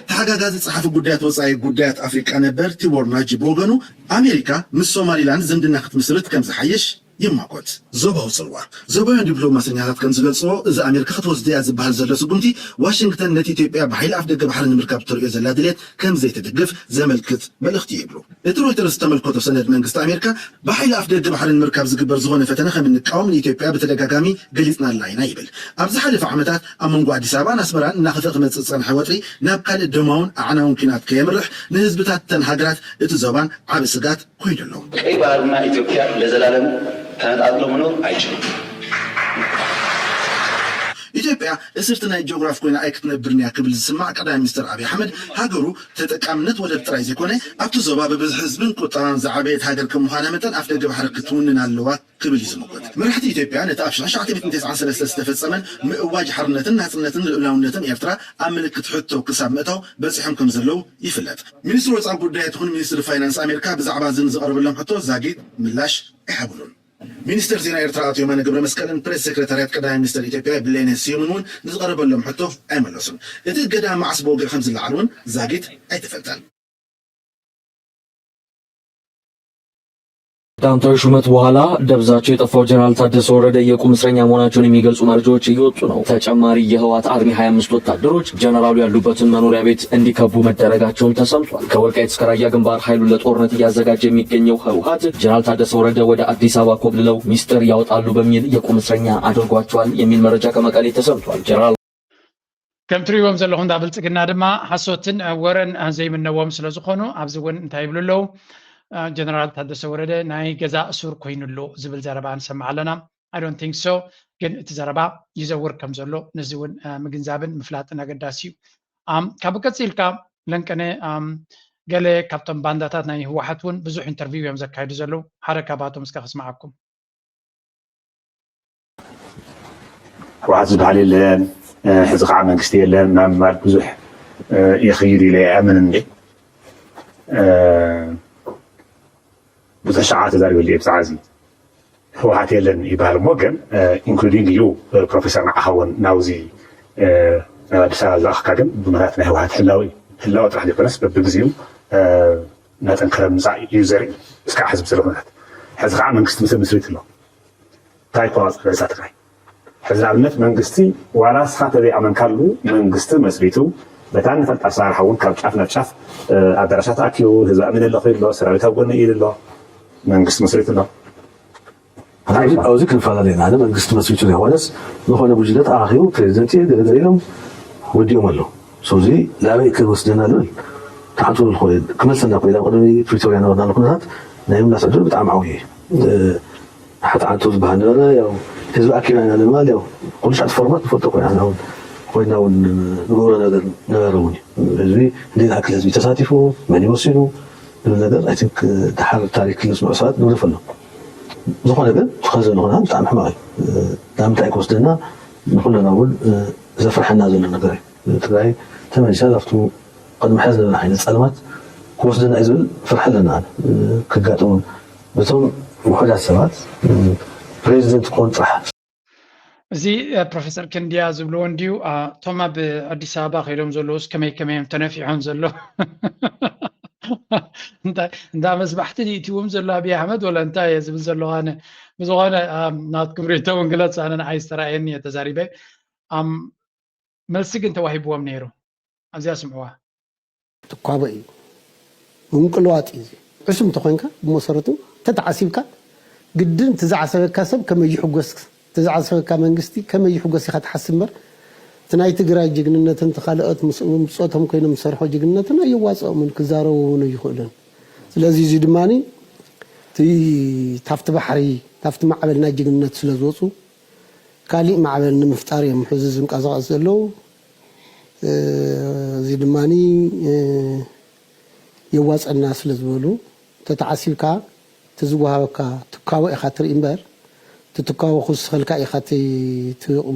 ተሓጋጋዚ ጸሓፊ ጉዳያት ወጻኢ ጉዳያት ኣፍሪቃ ነበር ቲቦር ናጂ ብወገኑ ኣሜሪካ ምስ ሶማሊላንድ ዝምድና ክትምስርት ከም ዝሓይሽ ይማጎት። ዞባዊ ጽልዋ። ዞባውያን ዲፕሎማሰኛታት ከም ዝገልጽዎ እዚ ኣሜሪካ ክትወስዶ እያ ዝበሃል ዘሎ ስጉምቲ ዋሽንግተን ነቲ ኢትዮጵያ ብሓይሊ ኣፍደገ ባሕሪ ንምርካብ እተርእዮ ዘላ ድሌት ከም ዘይትድግፍ ዘመልክት መልእኽቲ እዩ ይብሉ። እቲ ሮይተርስ ዝተመልከቶ ሰነድ መንግስቲ ኣሜሪካ ብሓይሊ ኣፍደገ ባሕሪ ንምርካብ ዝግበር ዝኾነ ፈተነ ከም እንቃወም ንኢትዮጵያ ብተደጋጋሚ ገሊጽናላ ኢና ይብል። ኣብ ዝሓለፈ ዓመታት ኣብ መንጎ ኣዲስ ኣበባን ኣስመራን እናኸፍአ ክመጽእ ዝጸንሐ ወጥሪ ናብ ካልእ ደማውን ኣዕናውን ኲናት ከየምርሕ ንህዝብታት እተን ሃገራት እቲ ዞባን ዓቢ ስጋት ኮይኑ ኣሎ። ቀይ ባህርና ኢትዮጵያ ለዘላለም ተነጣጥሎ መኖር ኣይችልም። ኢትዮጵያ እስርቲ ናይ ጂኦግራፍ ኮይና ኣይክትነብርን እያ ክብል ዝስማዕ ቀዳማይ ሚኒስትር ኣብይ ኣሕመድ ሃገሩ ተጠቃምነት ወደብ ጥራይ ዘይኮነ ኣብቲ ዞባ ብብዝሒ ህዝብን ቁጠባን ዝዓበየት ሃገር ከም ምዃና መጠን ኣፍደገ ባሕሪ ክትውንን ኣለዋ ክብል እዩ ዝምጎት። መራሕቲ ኢትዮጵያ ነቲ ኣብ ሽሕን ትሽዓተ ሚእትን ተስዓን ሰለስተን ዝተፈጸመን ምእዋጅ ሓርነትን ናጽነትን ልኡላውነትን ኤርትራ ኣብ ምልክት ሕቶ ክሳብ ምእታው በጺሖም ከም ዘለዉ ይፍለጥ። ሚኒስትሪ ወጻኢ ጉዳያት ይኹን ሚኒስትሪ ፋይናንስ ኣሜሪካ ብዛዕባ እዚ ንዝቐረበሎም ሕቶ ዛጊት ምላሽ ኣይሃብሉን። ሚኒስትር ዜና ኤርትራ ኣቶ የማነ ገብረመስቀልን ፕሬስ ሴክሬታርያት ቀዳማይ ሚኒስትር ኢትዮጵያ ብሌነ ስዩምን እውን ንዝቐረበሎም ሕቶ ኣይመለሱን። እቲ እገዳ መዓስ ብወግዒ ከም ዝለዓል እውን ዛጊት ኣይተፈልጠን። ከአንተው ሹመት በኋላ ደብዛቸው የጠፋው ጀነራል ታደሰ ወረደ የቁም እስረኛ መሆናቸውን የሚገልጹ መረጃዎች እየወጡ ነው። ተጨማሪ የህወሓት አርሚ ሃያ አምስት ወታደሮች ጀነራሉ ያሉበትን መኖሪያ ቤት እንዲከቡ መደረጋቸውም ተሰምቷል። ከወልቃይት እስከ ራያ ግንባር ኃይሉን ለጦርነት እያዘጋጀ የሚገኘው ህወሓት ጀነራል ታደሰ ወረደ ወደ አዲስ አበባ ኮብልለው ሚስጥር ያወጣሉ በሚል የቁም እስረኛ አድርጓቸዋል የሚል መረጃ ከመቀሌ ተሰምቷል። ጀነራል ከም ትሪእዎም ዘለኹም እንዳ ብልፅግና ድማ ሓሶትን ወረን ዘይምነዎም ስለ ዝኾኑ ኣብዚ እውን እንታይ ይብሉ ኣለዉ? ጀነራል ታደሰ ወረደ ናይ ገዛ እሱር ኮይኑ ኣሎ ዝብል ዘረባ ንሰምዕ ኣለና። I don't think so። ግን እቲ ዘረባ ይዘውር ከም ዘሎ ነዚ እውን ምግንዛብን ምፍላጥን ኣገዳሲ እዩ። ካብ ቀፂልካ ለንቀነ ገለ ካብቶም ባንዳታት ናይ ህወሓት እውን ብዙሕ ኢንተርቪው እዮም ዘካይዱ ዘለዉ። ሓደ ካብኣቶም እስከ ክስምዓኩም። ህወሓት ዝበሃል የለን፣ ሕዚ ከዓ መንግስቲ የለን ምናምን ማለት ብዙሕ ይኽይድ ኢለ ኣይኣምንን። ብዙሕ ሸዓ ተዛሪበሉ እየ ብዛዕባ እዚ። ህወሓት የለን ይበሃል እሞ ግን including you ፕሮፌሰር ንዓኻ እውን ናብዚ ናብ ኣዲስ ኣበባ ዝለኣኽካ ግን ብምኽንያት ናይ ህወሓት ህላወ እዩ። ህላወ ጥራሕ ዘይኮነስ በብግዜኡ እናጠንከረ ምምፃእ እዩ ዘርኢ እስካዕ ሕዚ ብስለ ኩነታት። ሕዚ ከዓ መንግስቲ ምስ መስሪቱ ኣሎ። እንታይ ይቆፃፀር ርእሳ ትግራይ? ሕዚ ንኣብነት መንግስቲ ዋላ ንስኻ ተዘይኣመንካሉ መንግስቲ መስሪቱ በታ ንፈልጣ ኣሰራርሓ እውን ካብ ጫፍ ናብ ጫፍ ኣዳራሻት ኣኪቡ ህዝቢ ኣሚነ ኣለኹ ኢሉ ኣሎ፣ ሰራዊት ኣብ ጎኒ ኢሉ ኣሎ፣ መንግስቲ መስሪቱ ኣሎ። ኣብዚ ኣብዚ ክንፈላለ ኢና። ኣነ መንግስቲ መስሪቱ ዘይኮነስ ዝኾነ ጉጅለ ተኣኻኺቡ ፕሬዚደንት እየ ገለገለ ኢሎም ወዲኦም ኣለዉ። ስለዚ ናበይ ክወስደና ንብል ተሓንቱ ዝኾነ ክመልሰና ኮይና ቅድሚ ፕሪቶርያ ነበርና ኩነታት ናይ ምላስ ዕድል ብጣዕሚ ዓብዩ እዩ። ሓንቲ ዓንቶ ዝበሃል ነበረ። ያው ህዝቢ ኣኪብና ኢና ንምባል ያው ኩሉ ሻዕ ፎርማት ንፈልጦ ኮይና ንሕና እውን ኮይና እውን ንገብሮ ነገር ነበረ እውን እዩ። ህዝቢ እንደ ዝኣክል ህዝቢ ተሳቲፉ መን ይወሲኑ ዝብል ነገር I think ደሓር ታሪክ ክነስምዑ ሰባት ንግደፈሎም። ዝኾነ ግን ትኸዘ ዝኾነ ብጣዕሚ ሕማቕ እዩ። ናብ ምንታይ ክወስደና ንኩለና እውን ዘፍርሐና ዘሎ ነገር እዩ። ትግራይ ተመሊሳ ናብቱ ቅድሚ ሕዚ ዝነበረ ዓይነት ፀልማት ክወስደና እዩ ዝብል ፍርሒ ኣለና። ክጋጥሙ በቶም ውሑዳት ሰባት ፕሬዚደንት ክኾኑ ጥራሕ እዚ ፕሮፌሰር ክንድያ ዝብልዎ እንድዩ። እቶም ኣብ ኣዲስ ኣበባ ከይዶም ዘለውስ ከመይ ከመይ እዮም ተነፊዖም ዘሎ? እንዳ መስባሕቲ ድዩ እትዎም ዘሎ ኣብይ ኣሕመድ ወላ እንታይ እየ ዝብል ዘለኹ ኣነ? ብዝኾነ ናትኩም ርእይቶ እውን ግለፅ። ኣነ ንዓይ ዝተረኣየኒ እየ ተዛሪበ። መልሲ ግን ተዋሂብዎም ነይሩ። ኣብዚኣ ስምዕዋ። ትኳቦ እዩ፣ ምምቅልዋጥ እዩ። እዚ ዕሱብ እንተኾይንካ ብመሰረቱ ተተዓሲብካ ግድን እቲ ዝዓሰበካ ሰብ ከመይ ይሕጎስ፣ እቲ ዝዓሰበካ መንግስቲ ከመይ ይሕጎስ ኢኻ ትሓስብ እምበር እቲ ናይ ትግራይ ጅግንነትን እቲ ካልኦት ምስ ብፆቶም ኮይኖም ዝሰርሖ ጅግንነትን ኣየዋፅኦምን ክዛረቡ እውን ኣይኽእሉን። ስለዚ እዚ ድማ እቲ ታፍቲ ባሕሪ ታፍቲ ማዕበል ናይ ጅግንነት ስለ ዝወፁ ካሊእ ማዕበል ንምፍጣር እዮም ሕዚ ዝንቀሳቐሱ ዘለዉ። እዚ ድማ የዋፀና ስለ ዝበሉ ተተዓሲብካ እቲ ዝወሃበካ ትካቦ ኢኻ ትርኢ እምበር እቲ ትካቦ ክውስኸልካ ኢኻ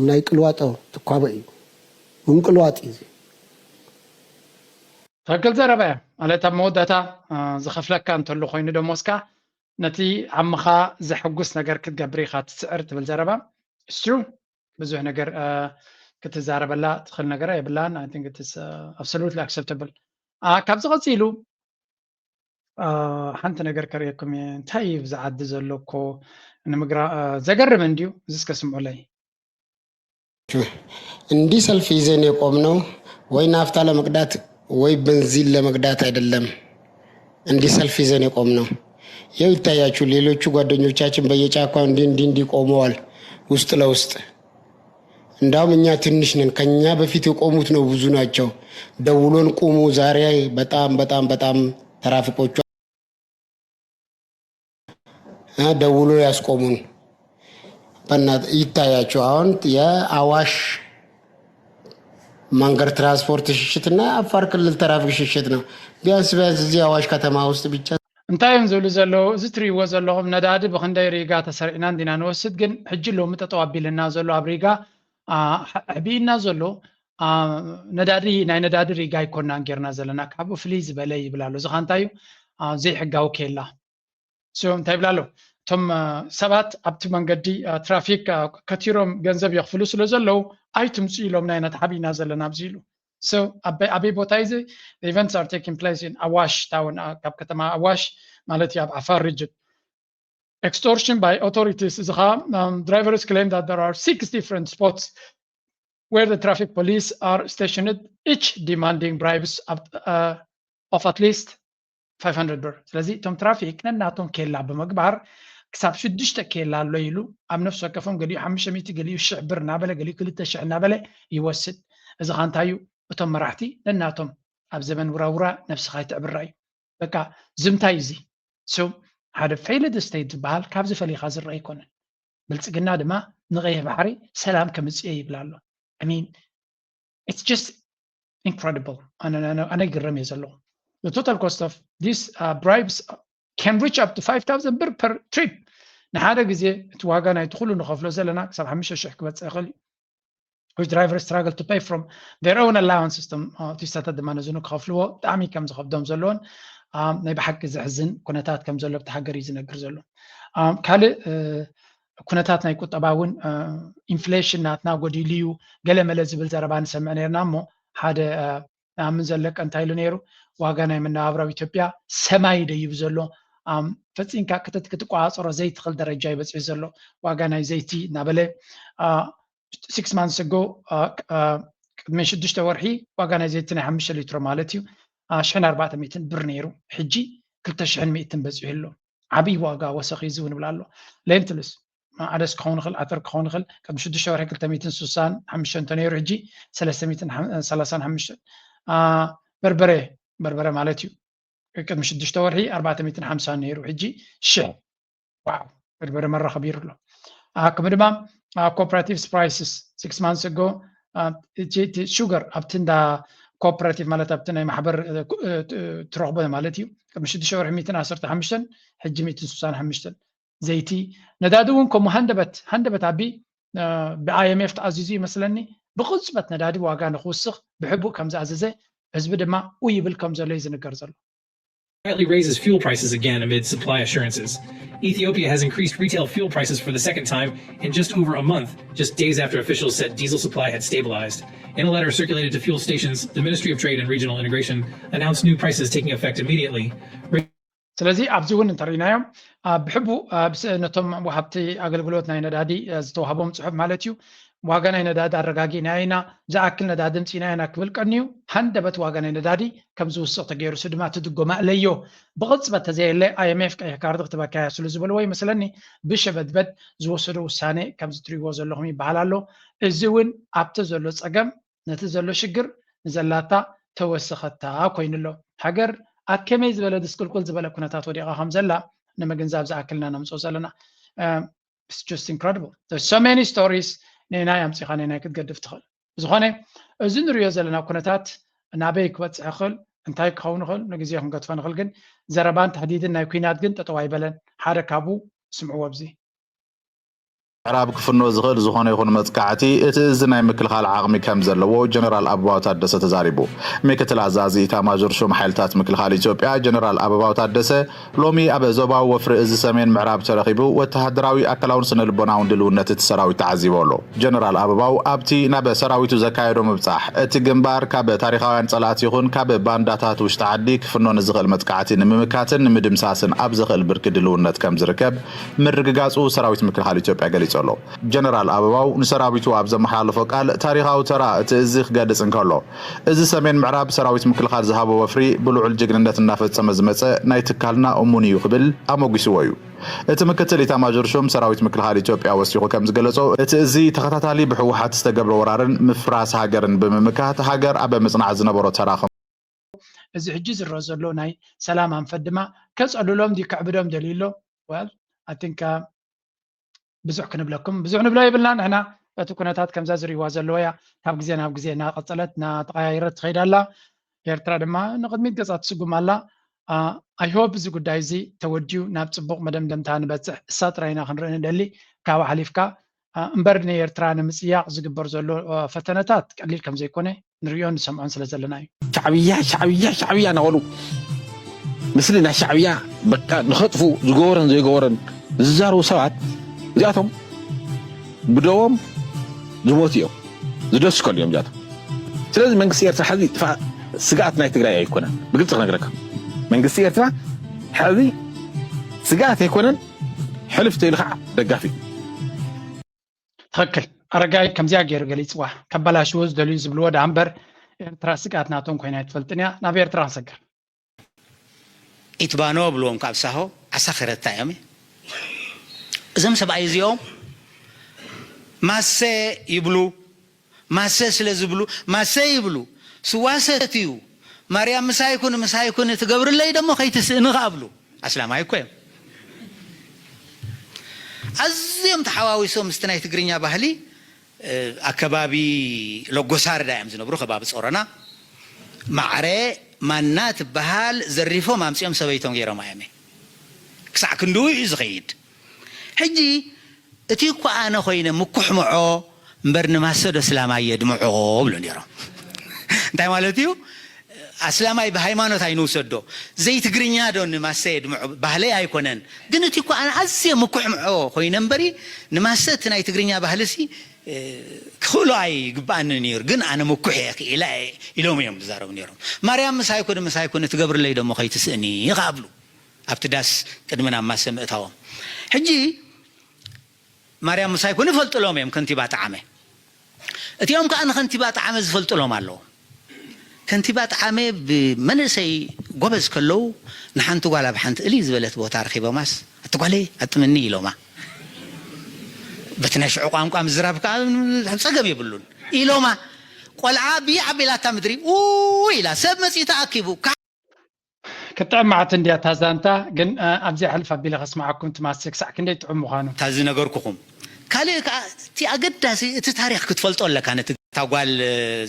ናይ ቅልዋጦ ትካቦ እዩ። ምምቅልዋጥ እዩ። ትክክል ዘረባ እያ ማለት ኣብ መወዳእታ ዝኸፍለካ እንተሎ ኮይኑ ደሞዝካ ነቲ ዓምኻ ዘሐጉስ ነገር ክትገብር ኢኻ ትስዕር ትብል ዘረባ እሱ ብዙሕ ነገር ክትዛረበላ ትኽእል ነገር የብላን። I think it's absolutely acceptable። ካብዚ ቀፂሉ ሓንቲ ነገር ከርእየኩም እየ። እንታይ እዩ ብዚ ዓዲ ዘሎ እኮ ንምግራ ዘገርም እንድዩ። እዚ እስከ ስምዑለይ። እንዲህ ሰልፍ ይዘን የቆምነው ወይ ናፍታ ለመቅዳት ወይ በንዚን ለመቅዳት አይደለም። እንዲህ ሰልፍ ይዘን የቆምነው። ይኸው ይታያችሁ፣ ሌሎቹ ጓደኞቻችን በየጫካው እንዲህ እንዲህ እንዲህ ቆመዋል ውስጥ ለውስጥ። እንዳውም እኛ ትንሽ ነን፣ ከኛ በፊት የቆሙት ነው ብዙ ናቸው። ደውሎን ቁሙ ዛሬ በጣም በጣም በጣም ተራፊቆቹ ደውሎ ያስቆሙን። በእናት ይታያችሁ። አሁን የአዋሽ መንገድ ትራንስፖርት ሽሽትና የአፋር ክልል ትራፊክ ሽሽት ነው። ቢያንስ ቢያንስ እዚህ አዋሽ ከተማ ውስጥ ብቻ እንታይ እዮም ዝብሉ ዘለዉ? እዚ ትርእይዎ ዘለኹም ነዳዲ ብኽንደይ ሪጋ ተሰሪዕና እንዲና ንወስድ፣ ግን ሕጂ ሎሚ ጠጠው ኣቢልና ዘሎ ኣብ ሪጋ ኣሕቢእና ዘሎ ነዳዲ ናይ ነዳዲ ሪጋ ኣይኮናን ጌርና ዘለና፣ ካብኡ ፍልይ ዝበለ ይብል ኣሎ። እዚ ኸ እንታይ እዩ? ዘይሕጋዊ ኬላ። እንታይ ይብል ኣሎ? እቶም ሰባት ኣብቲ መንገዲ ትራፊክ ከቲሮም ገንዘብ የኽፍሉ ስለ ዘለዉ ኣይትምፁ ኢሎምና ኢና ተሓቢእና ዘለና ኣብዚ ኢሉ። ኣበይ ቦታ እዩ እዚ? Events are taking place in ኣዋሽ ታውን፣ ካብ ከተማ ኣዋሽ ማለት እዩ ኣብ ዓፋር ሪጅን። Extortion by authorities እዚ ከዓ drivers claim that there are six different spots where the traffic police are stationed, each demanding bribes of at least five hundred ብር። ስለዚ እቶም ትራፊክ ነናቶም ኬላ ብምግባር ክሳብ ሽዱሽተ ኬላ ኣሎ ኢሉ ኣብ ነፍሲ ወከፎም ገሊኡ ሓሙሽተ ሚእቲ ገሊኡ ሽሕ ብር እናበለ ገሊኡ ክልተ ሽሕ እናበለ ይወስድ። እዚ ከዓ እንታይ እዩ? እቶም መራሕቲ ነናቶም ኣብ ዘመን ውራውራ ነብስኻ ይትዕብራ እዩ። በቃ ዝምታይ እዚ። So ሓደ failed state ዝበሃል ካብዚ ፈሊኻ ዝረአ ኣይኮነን። ብልፅግና ድማ ንቐይሕ ባሕሪ ሰላም ከምፅእ ይብል ኣሎ። I mean, it's just incredible። ኣነ ይግረም እየ ዘለኹ። The total cost of these bribes can reach up to five thousand ብር per trip። ንሓደ ግዜ እቲ ዋጋ ናይቲ ኩሉ ንኸፍሎ ዘለና ክሳብ ሓሙሽተ ሽሕ ክበፅእ ይኽእል እዩ። Which drivers struggle to pay from their own allowances። እቶም ቱሪስታታት ድማ ነዚ ክኸፍልዎ ብጣዕሚ ከም ዝኸብዶም ዘለዎን ናይ ብሓቂ ዘሕዝን ኩነታት ከም ዘሎ ኣብቲ ሃገር እዩ ዝነግር ዘሎ። ካልእ ኩነታት ናይ ቁጠባ እውን ኢንፍሌሽን ናትና ጎዲሉ እዩ ገለ መለ ዝብል ዘረባ ንሰምዕ ነርና እሞ ሓደ ንኣምን ዘለቀ እንታይ ኢሉ ነይሩ? ዋጋ ናይ መነባብሮ ኣብ ኢትዮጵያ ሰማይ ደይቡ ዘሎ፣ ፈፂምካ ክትቆፃፀሮ ዘይትኽእል ደረጃ እዩ በፂሑ ዘሎ። ዋጋ ናይ ዘይቲ እናበለ six months ago ቅድሚ ሽዱሽተ ወርሒ ዋጋ ናይ ዘይቲ ናይ ሓሙሽተ ሊትሮ ማለት እዩ ሽሕን ኣርባዕተ ሚእትን ብር ነይሩ። ሕጂ ክልተ ሽሕን ሚእትን በፂሑ ኣሎ። ዓብዪ ዋጋ ወሰኺ እዚ እውን ይብል ኣሎ። ሌንትልስ ዓደስ ክኸውን ይኽእል፣ ኣተር ክኸውን ይኽእል። ቅድሚ ሽዱሽተ ወርሒ ክልተ ሚእትን ስሳን ሓሙሽተን እንተነይሩ ሕጂ ሰለስተ ሚእትን ሰላሳን ሓሙሽተን። በርበረ በርበረ ማለት እዩ ቅድሚ ሽዱሽተ ወርሒ ኣርባዕተ ሚእትን ሓምሳን ነይሩ ሕጂ ሽሕ። ዋው በርበረ መራ ከቢሩ ኣሎ። ከምኡ ድማ cooperative prices six months ago እቲ ሹገር ኣብቲ እንዳ ኮኦፐራቲቭ ማለት ኣብቲ ናይ ማሕበር ትረኽቦ ማለት እዩ። ቅድሚ ሽዱሽተ ወርሒ ሚእትን ዓሰርተ ሓሙሽተን ሕጂ ሚእትን ስሳን ሓሙሽተን። ዘይቲ ነዳዲ እውን ከምኡ ሃንደበት ሃንደበት ኣቢ ብ I M F ተኣዚዙ ይመስለኒ ብቕፅበት ነዳዲ ዋጋ ንክውስኽ ብሕቡእ ከም ዝኣዘዘ ህዝቢ ድማ ኡ ይብል ከም ዘሎ እዩ ዝንገር ዘሎ። Quietly raises fuel prices again amid supply assurances. Ethiopia has increased retail fuel prices for the second time in just over a month, just days after officials said diesel supply had stabilized. In a letter circulated to fuel stations, the Ministry of Trade and Regional Integration announced new prices taking effect immediately. ስለዚ ኣብዚ እውን እንተርኢናዮም ብሕቡእ ነቶም ወሃብቲ ኣገልግሎት ናይ ነዳዲ ዝተዋህቦም ፅሑፍ ማለት እዩ ዋጋ ናይ ነዳዲ ኣረጋጊእና ኢና፣ ዝኣክል ነዳዲ ምፂና ኢና ክብል ቀንዩ ሃንደበት ዋጋ ናይ ነዳዲ ከም ዝውስቕ ተገይሩ። እሱ ድማ እቲ ድጎማ እለዮ ብቕፅበት ተዘየለ I M F ቀይሕ ካርዲ ክትበካያ ስሉ ዝበልዎ ይመስለኒ ብሸበድበድ ዝወሰዶ ውሳነ ከምዚ ትሪእዎ ዘለኹም ይበሃል ኣሎ። እዚ እውን ኣብቲ ዘሎ ፀገም ነቲ ዘሎ ሽግር ንዘላታ ተወሰኸታ ኮይኑ ኣሎ። ሃገር ኣብ ከመይ ዝበለ ድስቅልቁል ዝበለ ኩነታት ወዲቓ ከም ዘላ ንምግንዛብ ዝኣክልና ነምፅኦ ዘለና። It's just incredible. There's so many stories ንናይ ኣምፂኻ ንናይ ክትገድፍ ትኽእል። ብዝኾነ እዚ ንሪኦ ዘለና ኩነታት ናበይ ክበፅሕ ይኽእል እንታይ ክኸውን ይኽእል ንግዜ ክንገድፎ ንኽእል ግን ዘረባን ተሕዲድን ናይ ኩናት ግን ጠጠው ኣይበለን። ሓደ ካብኡ ስምዕዎ ኣብዚ። ምዕራብ ክፍኖ ዝኽእል ዝኾነ ይኹን መጥቃዕቲ እቲ እዚ ናይ ምክልኻል ዓቕሚ ከም ዘለዎ ጀነራል ኣበባው ታደሰ ተዛሪቡ። ምክትል ኣዛዚ ኢታማዦር ሹም ሓይልታት ምክልኻል ኢትዮጵያ ጀነራል ኣበባው ታደሰ ሎሚ ኣብ ዞባዊ ወፍሪ እዚ ሰሜን ምዕራብ ተረኺቡ ወተሃደራዊ ኣካላውን ስነ ልቦናውን ድልውነት እቲ ሰራዊት ተዓዚቡ ኣሎ። ጀነራል ኣበባው ኣብቲ ናብ ሰራዊቱ ዘካየዶ ምብጻሕ እቲ ግንባር ካብ ታሪኻውያን ጸላእቲ ይኹን ካብ ባንዳታት ውሽጢ ዓዲ ክፍኖ ንዝኽእል መጥቃዕቲ ንምምካትን ንምድምሳስን ኣብ ዘኽእል ብርኪ ድልውነት ከም ዝርከብ ምርግጋጹ ሰራዊት ምክልኻል ኢትዮጵያ ገሊጹ ኣሎ። ጀነራል ኣበባው ንሰራዊቱ ኣብ ዘመሓላለፎ ቃል ታሪኻዊ ተራ እቲ እዚ ክገልጽ እንከሎ፣ እዚ ሰሜን ምዕራብ ሰራዊት ምክልኻል ዝሃቦ ወፍሪ ብልዑል ጅግንነት እናፈጸመ ዝመጸ ናይ ትካልና እሙን እዩ ክብል ኣሞጒስዎ እዩ። እቲ ምክትል ኢታማዦር ሹም ሰራዊት ምክልኻል ኢትዮጵያ ወሲኹ ከም ዝገለጾ፣ እቲ እዚ ተኸታታሊ ብህወሓት ዝተገብረ ወራርን ምፍራስ ሃገርን ብምምካት ሃገር ኣብ ምጽናዕ ዝነበሮ ተራ ከም እዚ ሕጂ ዝረአ ዘሎ ናይ ሰላም ኣንፈት ድማ ከጸልሎም ድዩ ከዕብዶም ደልዩ ኣሎ? Well, I think ብዙሕ ክንብለኩም ብዙሕ ንብሎ የብልና ንሕና እቲ ኩነታት ከምዛ ዝርእዋ ዘለዎ እያ ካብ ግዜ ናብ ግዜ እናቐፀለት እናተቐያየረት ትኸይድ ኣላ። ኤርትራ ድማ ንቕድሚት ገፃ ትስጉም ኣላ። I hope እዚ ጉዳይ እዚ ተወዲኡ ናብ ፅቡቕ መደምደምታ ንበፅሕ እሳ ጥራይ ኢና ክንርኢ ንደሊ። ካብ ሓሊፍካ እምበር ንኤርትራ ንምፅያቕ ዝግበር ዘሎ ፈተነታት ቀሊል ከም ዘይኮነ ንርእዮን ንሰምዖን ስለ ዘለና እዩ። ሻዕብያ ሻዕብያ ሻዕብያ እናበሉ ምስሊ ናይ ሻዕብያ በቃ ንኸጥፉ ዝገበረን ዘይገበረን ዝዛረቡ ሰባት እዚኣቶም ብደቦም ዝሞቱ እዮም ዝደስከሉ እዮም እዚኣቶም። ስለዚ መንግስቲ ኤርትራ ሕዚ ጥፋእ ስግኣት ናይ ትግራይ ኣይኮነን። ብግልፂ ክነግረካ መንግስቲ ኤርትራ ሕዚ ስግኣት ኣይኮነን። ሕልፍ ተይሉ ከዓ ደጋፊ። ትኽክል። ኣረጋይ ከምዚኣ ገይሩ ገሊፅዋ። ከበላሽዎ ዝደልዩ ዝብልዎ ደኣ እምበር፣ ኤርትራ ስግኣት ናቶም ኮይና ኣይትፈልጥን እያ። ናብ ኤርትራ ክንሰግር። ኢትባኖ ብልዎም ካብ ሳሆ ዓሳ ክረታ እዮም። እዞም ሰብኣይ እዚኦም ማሰ ይብሉ። ማሰ ስለ ዝብሉ ማሰ ይብሉ። ስዋ ሰትዩ ማርያም ምሳይ ኩን ምሳይ ኩን ትገብርለይ ደሞ ከይትስእኒ ከኣብሉ ኣስላማይ እኮ እዮም። ኣዝዮም ተሓዋዊሶም ምስቲ ናይ ትግርኛ ባህሊ ኣከባቢ ለጎሳርዳ እዮም ዝነብሩ፣ ከባቢ ጾሮና። ማዕረ ማና ትበሃል ዘሪፎም ኣምጺኦም ሰበይቶም ገይሮም ኣየመ ክሳዕ ክንድኡ እዩ ዝኸይድ። ሕጂ እቲ እኮ ኣነ ኮይነ ምኩሕምዖ እምበር ንማሰዶ ስላማይ የድምዖ ብሎ ነይሮም። እንታይ ማለት እዩ? ኣስላማይ ብሃይማኖት ኣይንውሰዶ። ዘይትግርኛ ዶ ንማሰ የድምዖ ባህለይ ኣይኮነን። ግን እቲ እኮ ኣነ ኣዝየ ምኩሕምዖ ኮይነ እምበሪ ንማሰ እቲ ናይ ትግርኛ ባህልሲ ክኽእሎ ኣይግብኣኒ ነይሩ። ግን ኣነ ምኩሕ እየ ክኢላ እየ ኢሎም እዮም ዝዛረቡ ነይሮም። ማርያም ምሳይ ኩን ምሳይ ኩን ትገብርለይ ደሞ ከይትስእኒ ይኸኣብሉ ኣብቲ ዳስ ቅድሚ ናብ ማሰ ምእታዎም። ሕጂ ማርያም ምሳይ ኮኑ ይፈልጥሎም እዮም ከንቲባ ጣዓመ። እቲኦም ከዓ ንከንቲባ ጣዓመ ዝፈልጥሎም ኣለዎም። ከንቲባ ጣዓመ ብመንእሰይ ጎበዝ ከለዉ ንሓንቲ ጓል ኣብ ሓንቲ እልይ ዝበለት ቦታ ረኺቦማስ ኣቲ ጓለይ ኣጥምኒ ኢሎማ። በቲ ናይ ሽዑ ቋንቋ ምዝራብ ከዓ ጸገም የብሉን ኢሎማ። ቆልዓ ብይ ዓቢላታ ምድሪ ኡ ኢላ ሰብ መጺኡ ተኣኪቡ ክትጥዕም መዓት እንድያ እታ ዛንታ፣ ግን ኣብዚኣ ሕልፍ ኣቢለ ከስምዓኩም ትማስል ክሳዕ ክንደይ ጥዑም ምዃኑ። እታ ዝነገርኩኹም። ካልእ ከዓ እቲ ኣገዳሲ እቲ ታሪኽ ክትፈልጦ ኣለካ። ነቲ እታ ጓል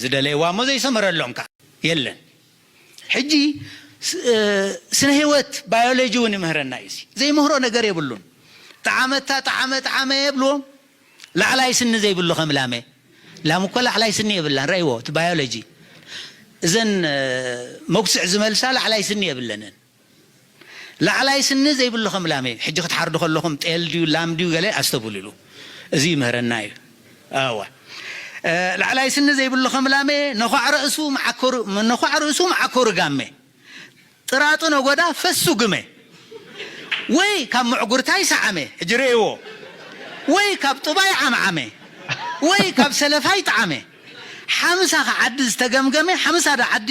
ዝደለይዋ እሞ ዘይሰመረሎም ከዓ የለን። ሕጂ ስነ ህይወት ባዮሎጂ እውን ይምህረና እዩ። ዘይምህሮ ነገር የብሉን። ጠዓመታ ጠዓመ ጠዓመ የብልዎም። ላዕላይ ስኒ ዘይብሉ ከም ላመ። ላም እኮ ላዕላይ ስኒ የብላን። ረእይዎ እቲ ባዮሎጂ። እዘን መጉስዕ ዝመልሳ ላዕላይ ስኒ የብለንን። ላዕላይ ስኒ ዘይብሉ ከም ላመ። ሕጂ ክትሓርዱ ከለኹም ጤል ድዩ ላም ድዩ ገለ ኣስተብልሉ። እዚ ይምህረና እዩ። ኣዋ ላዕላይ ስኒ ዘይብሉ ከም ላመ ነዃዕ ርእሱ መዓኮሩ ነዃዕ ርእሱ መዓኮሩ ጋመ። ጥራጡ ነጎዳ ፈሱ ግመ ወይ ካብ ምዕጉርታይ ሰዓመ ሕጂ ርእይዎ ወይ ካብ ጡባይ ዓምዓመ ወይ ካብ ሰለፋይ ጠዓመ ሓምሳ ከዓዲ ዝተገምገመ ሓምሳ ዳ ዓዲ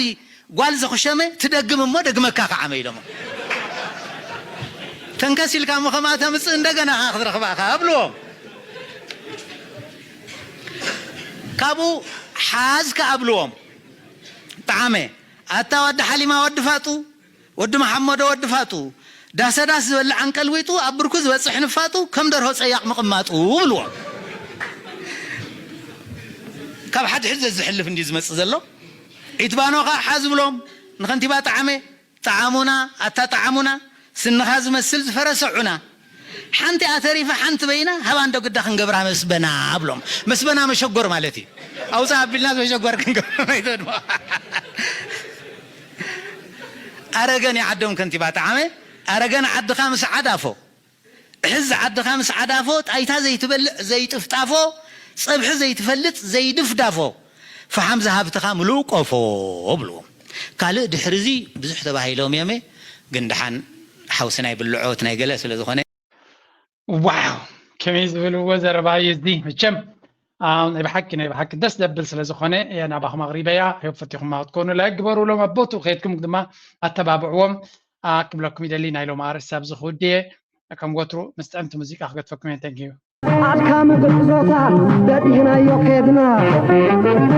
ጓል ዘኽሸመ ትደግም እሞ ደግመካ ከዓመ ኢሎሞ ተንከስ ኢልካ እሞ ከምኣ ተምፅእ እንደገና ከዓ ክትረኽባ ከዓ ኣብልዎም ካብኡ ሓዝ ከዓ ኣብልዎም ጠዓመ ኣታ ወዲ ሓሊማ ወዲ ፋጡ ወዲ መሓመዶ ወዲ ፋጡ ዳሰዳስ ዝበልዕ ኣንቀልዊጡ ኣብ ብርኩ ዝበፅሕ ንፋጡ ከም ደርሆ ፀያቕ ምቕማጡ ብልዎ ካብ ሓድሕድ ዘዝሕልፍ እንዲ ዝመፅእ ዘሎ ኢትባኖ ከዓ ሓዝ ብሎም ንከንቲባ ጣዓመ ጣዓሙና ኣታ ጣዓሙና ስንኻ ዝመስል ዝፈረሰ ዑና ሓንቲ ኣተሪፋ ሓንቲ በይና ሃባ እንዶ ግዳ ክንገብራ መስበና ኣብሎም መስበና መሸጎር ማለት እዩ ኣውፃ ኣቢልና መሸጎር ክንገብራ ማይተድሞ ኣረገን ይዓዶም ከንቲባ ጣዓመ ኣረገን ዓድኻ ምስ ዓዳፎ ሕዚ ዓድኻ ምስ ዓዳፎ ጣይታ ዘይትበልዕ ዘይጥፍጣፎ ፀብሒ ዘይትፈልጥ ዘይድፍዳፎ ፈሓም ዝሃብትኻ ምሉእ ቆፎ ብልዎም ካልእ ድሕሪ እዚ ብዙሕ ተባሂሎም እዮም ግን ደሓን ሓውሲ ናይ ብልዖት ናይ ገለ ስለ ዝኾነ ዋው ከመይ ዝብልዎ ዘረባ እዩ እዚ መቸም ናይ ብሓቂ ናይ ብሓቂ ደስ ዘብል ስለ ዝኾነ ናባኹም ኣቕሪበያ ዮብ ፈቲኹማ ክትኮኑ ላይክ ግበሩ ሎም ኣቦቱ ከየድኩም ድማ ኣተባብዕዎም ክብለኩም ይደሊ ናይ ሎም ኣርእስቲ ኣብዚ ክውድየ ከም ወትሩ ምስ ጥዕምቲ ሙዚቃ ክገድፈኩም እየ thank you ኣድካሚ ጉዕዞታት በዲህናዮ ከድና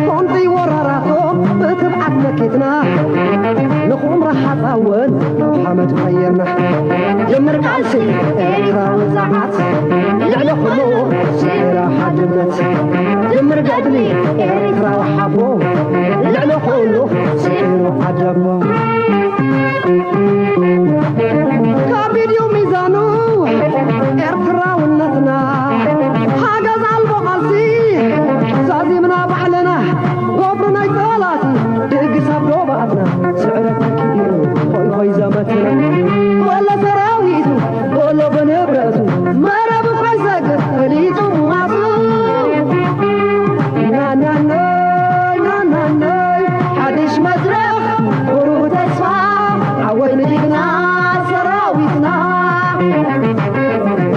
ቁንጢ ወራራቶ ብትብዓት መኪትና ንኹምራ ሓፃወን ሓመድ ቀየርና ጀምር ቃልሲ ኤርትራዊ ዛዓት ልዕሊ ኩሉ ስዕራ ሓድነት ጀምር ገድሊ ኤርትራዊ ሓቦ ልዕሊ ኩሉ ስዕሩ ዓደቦ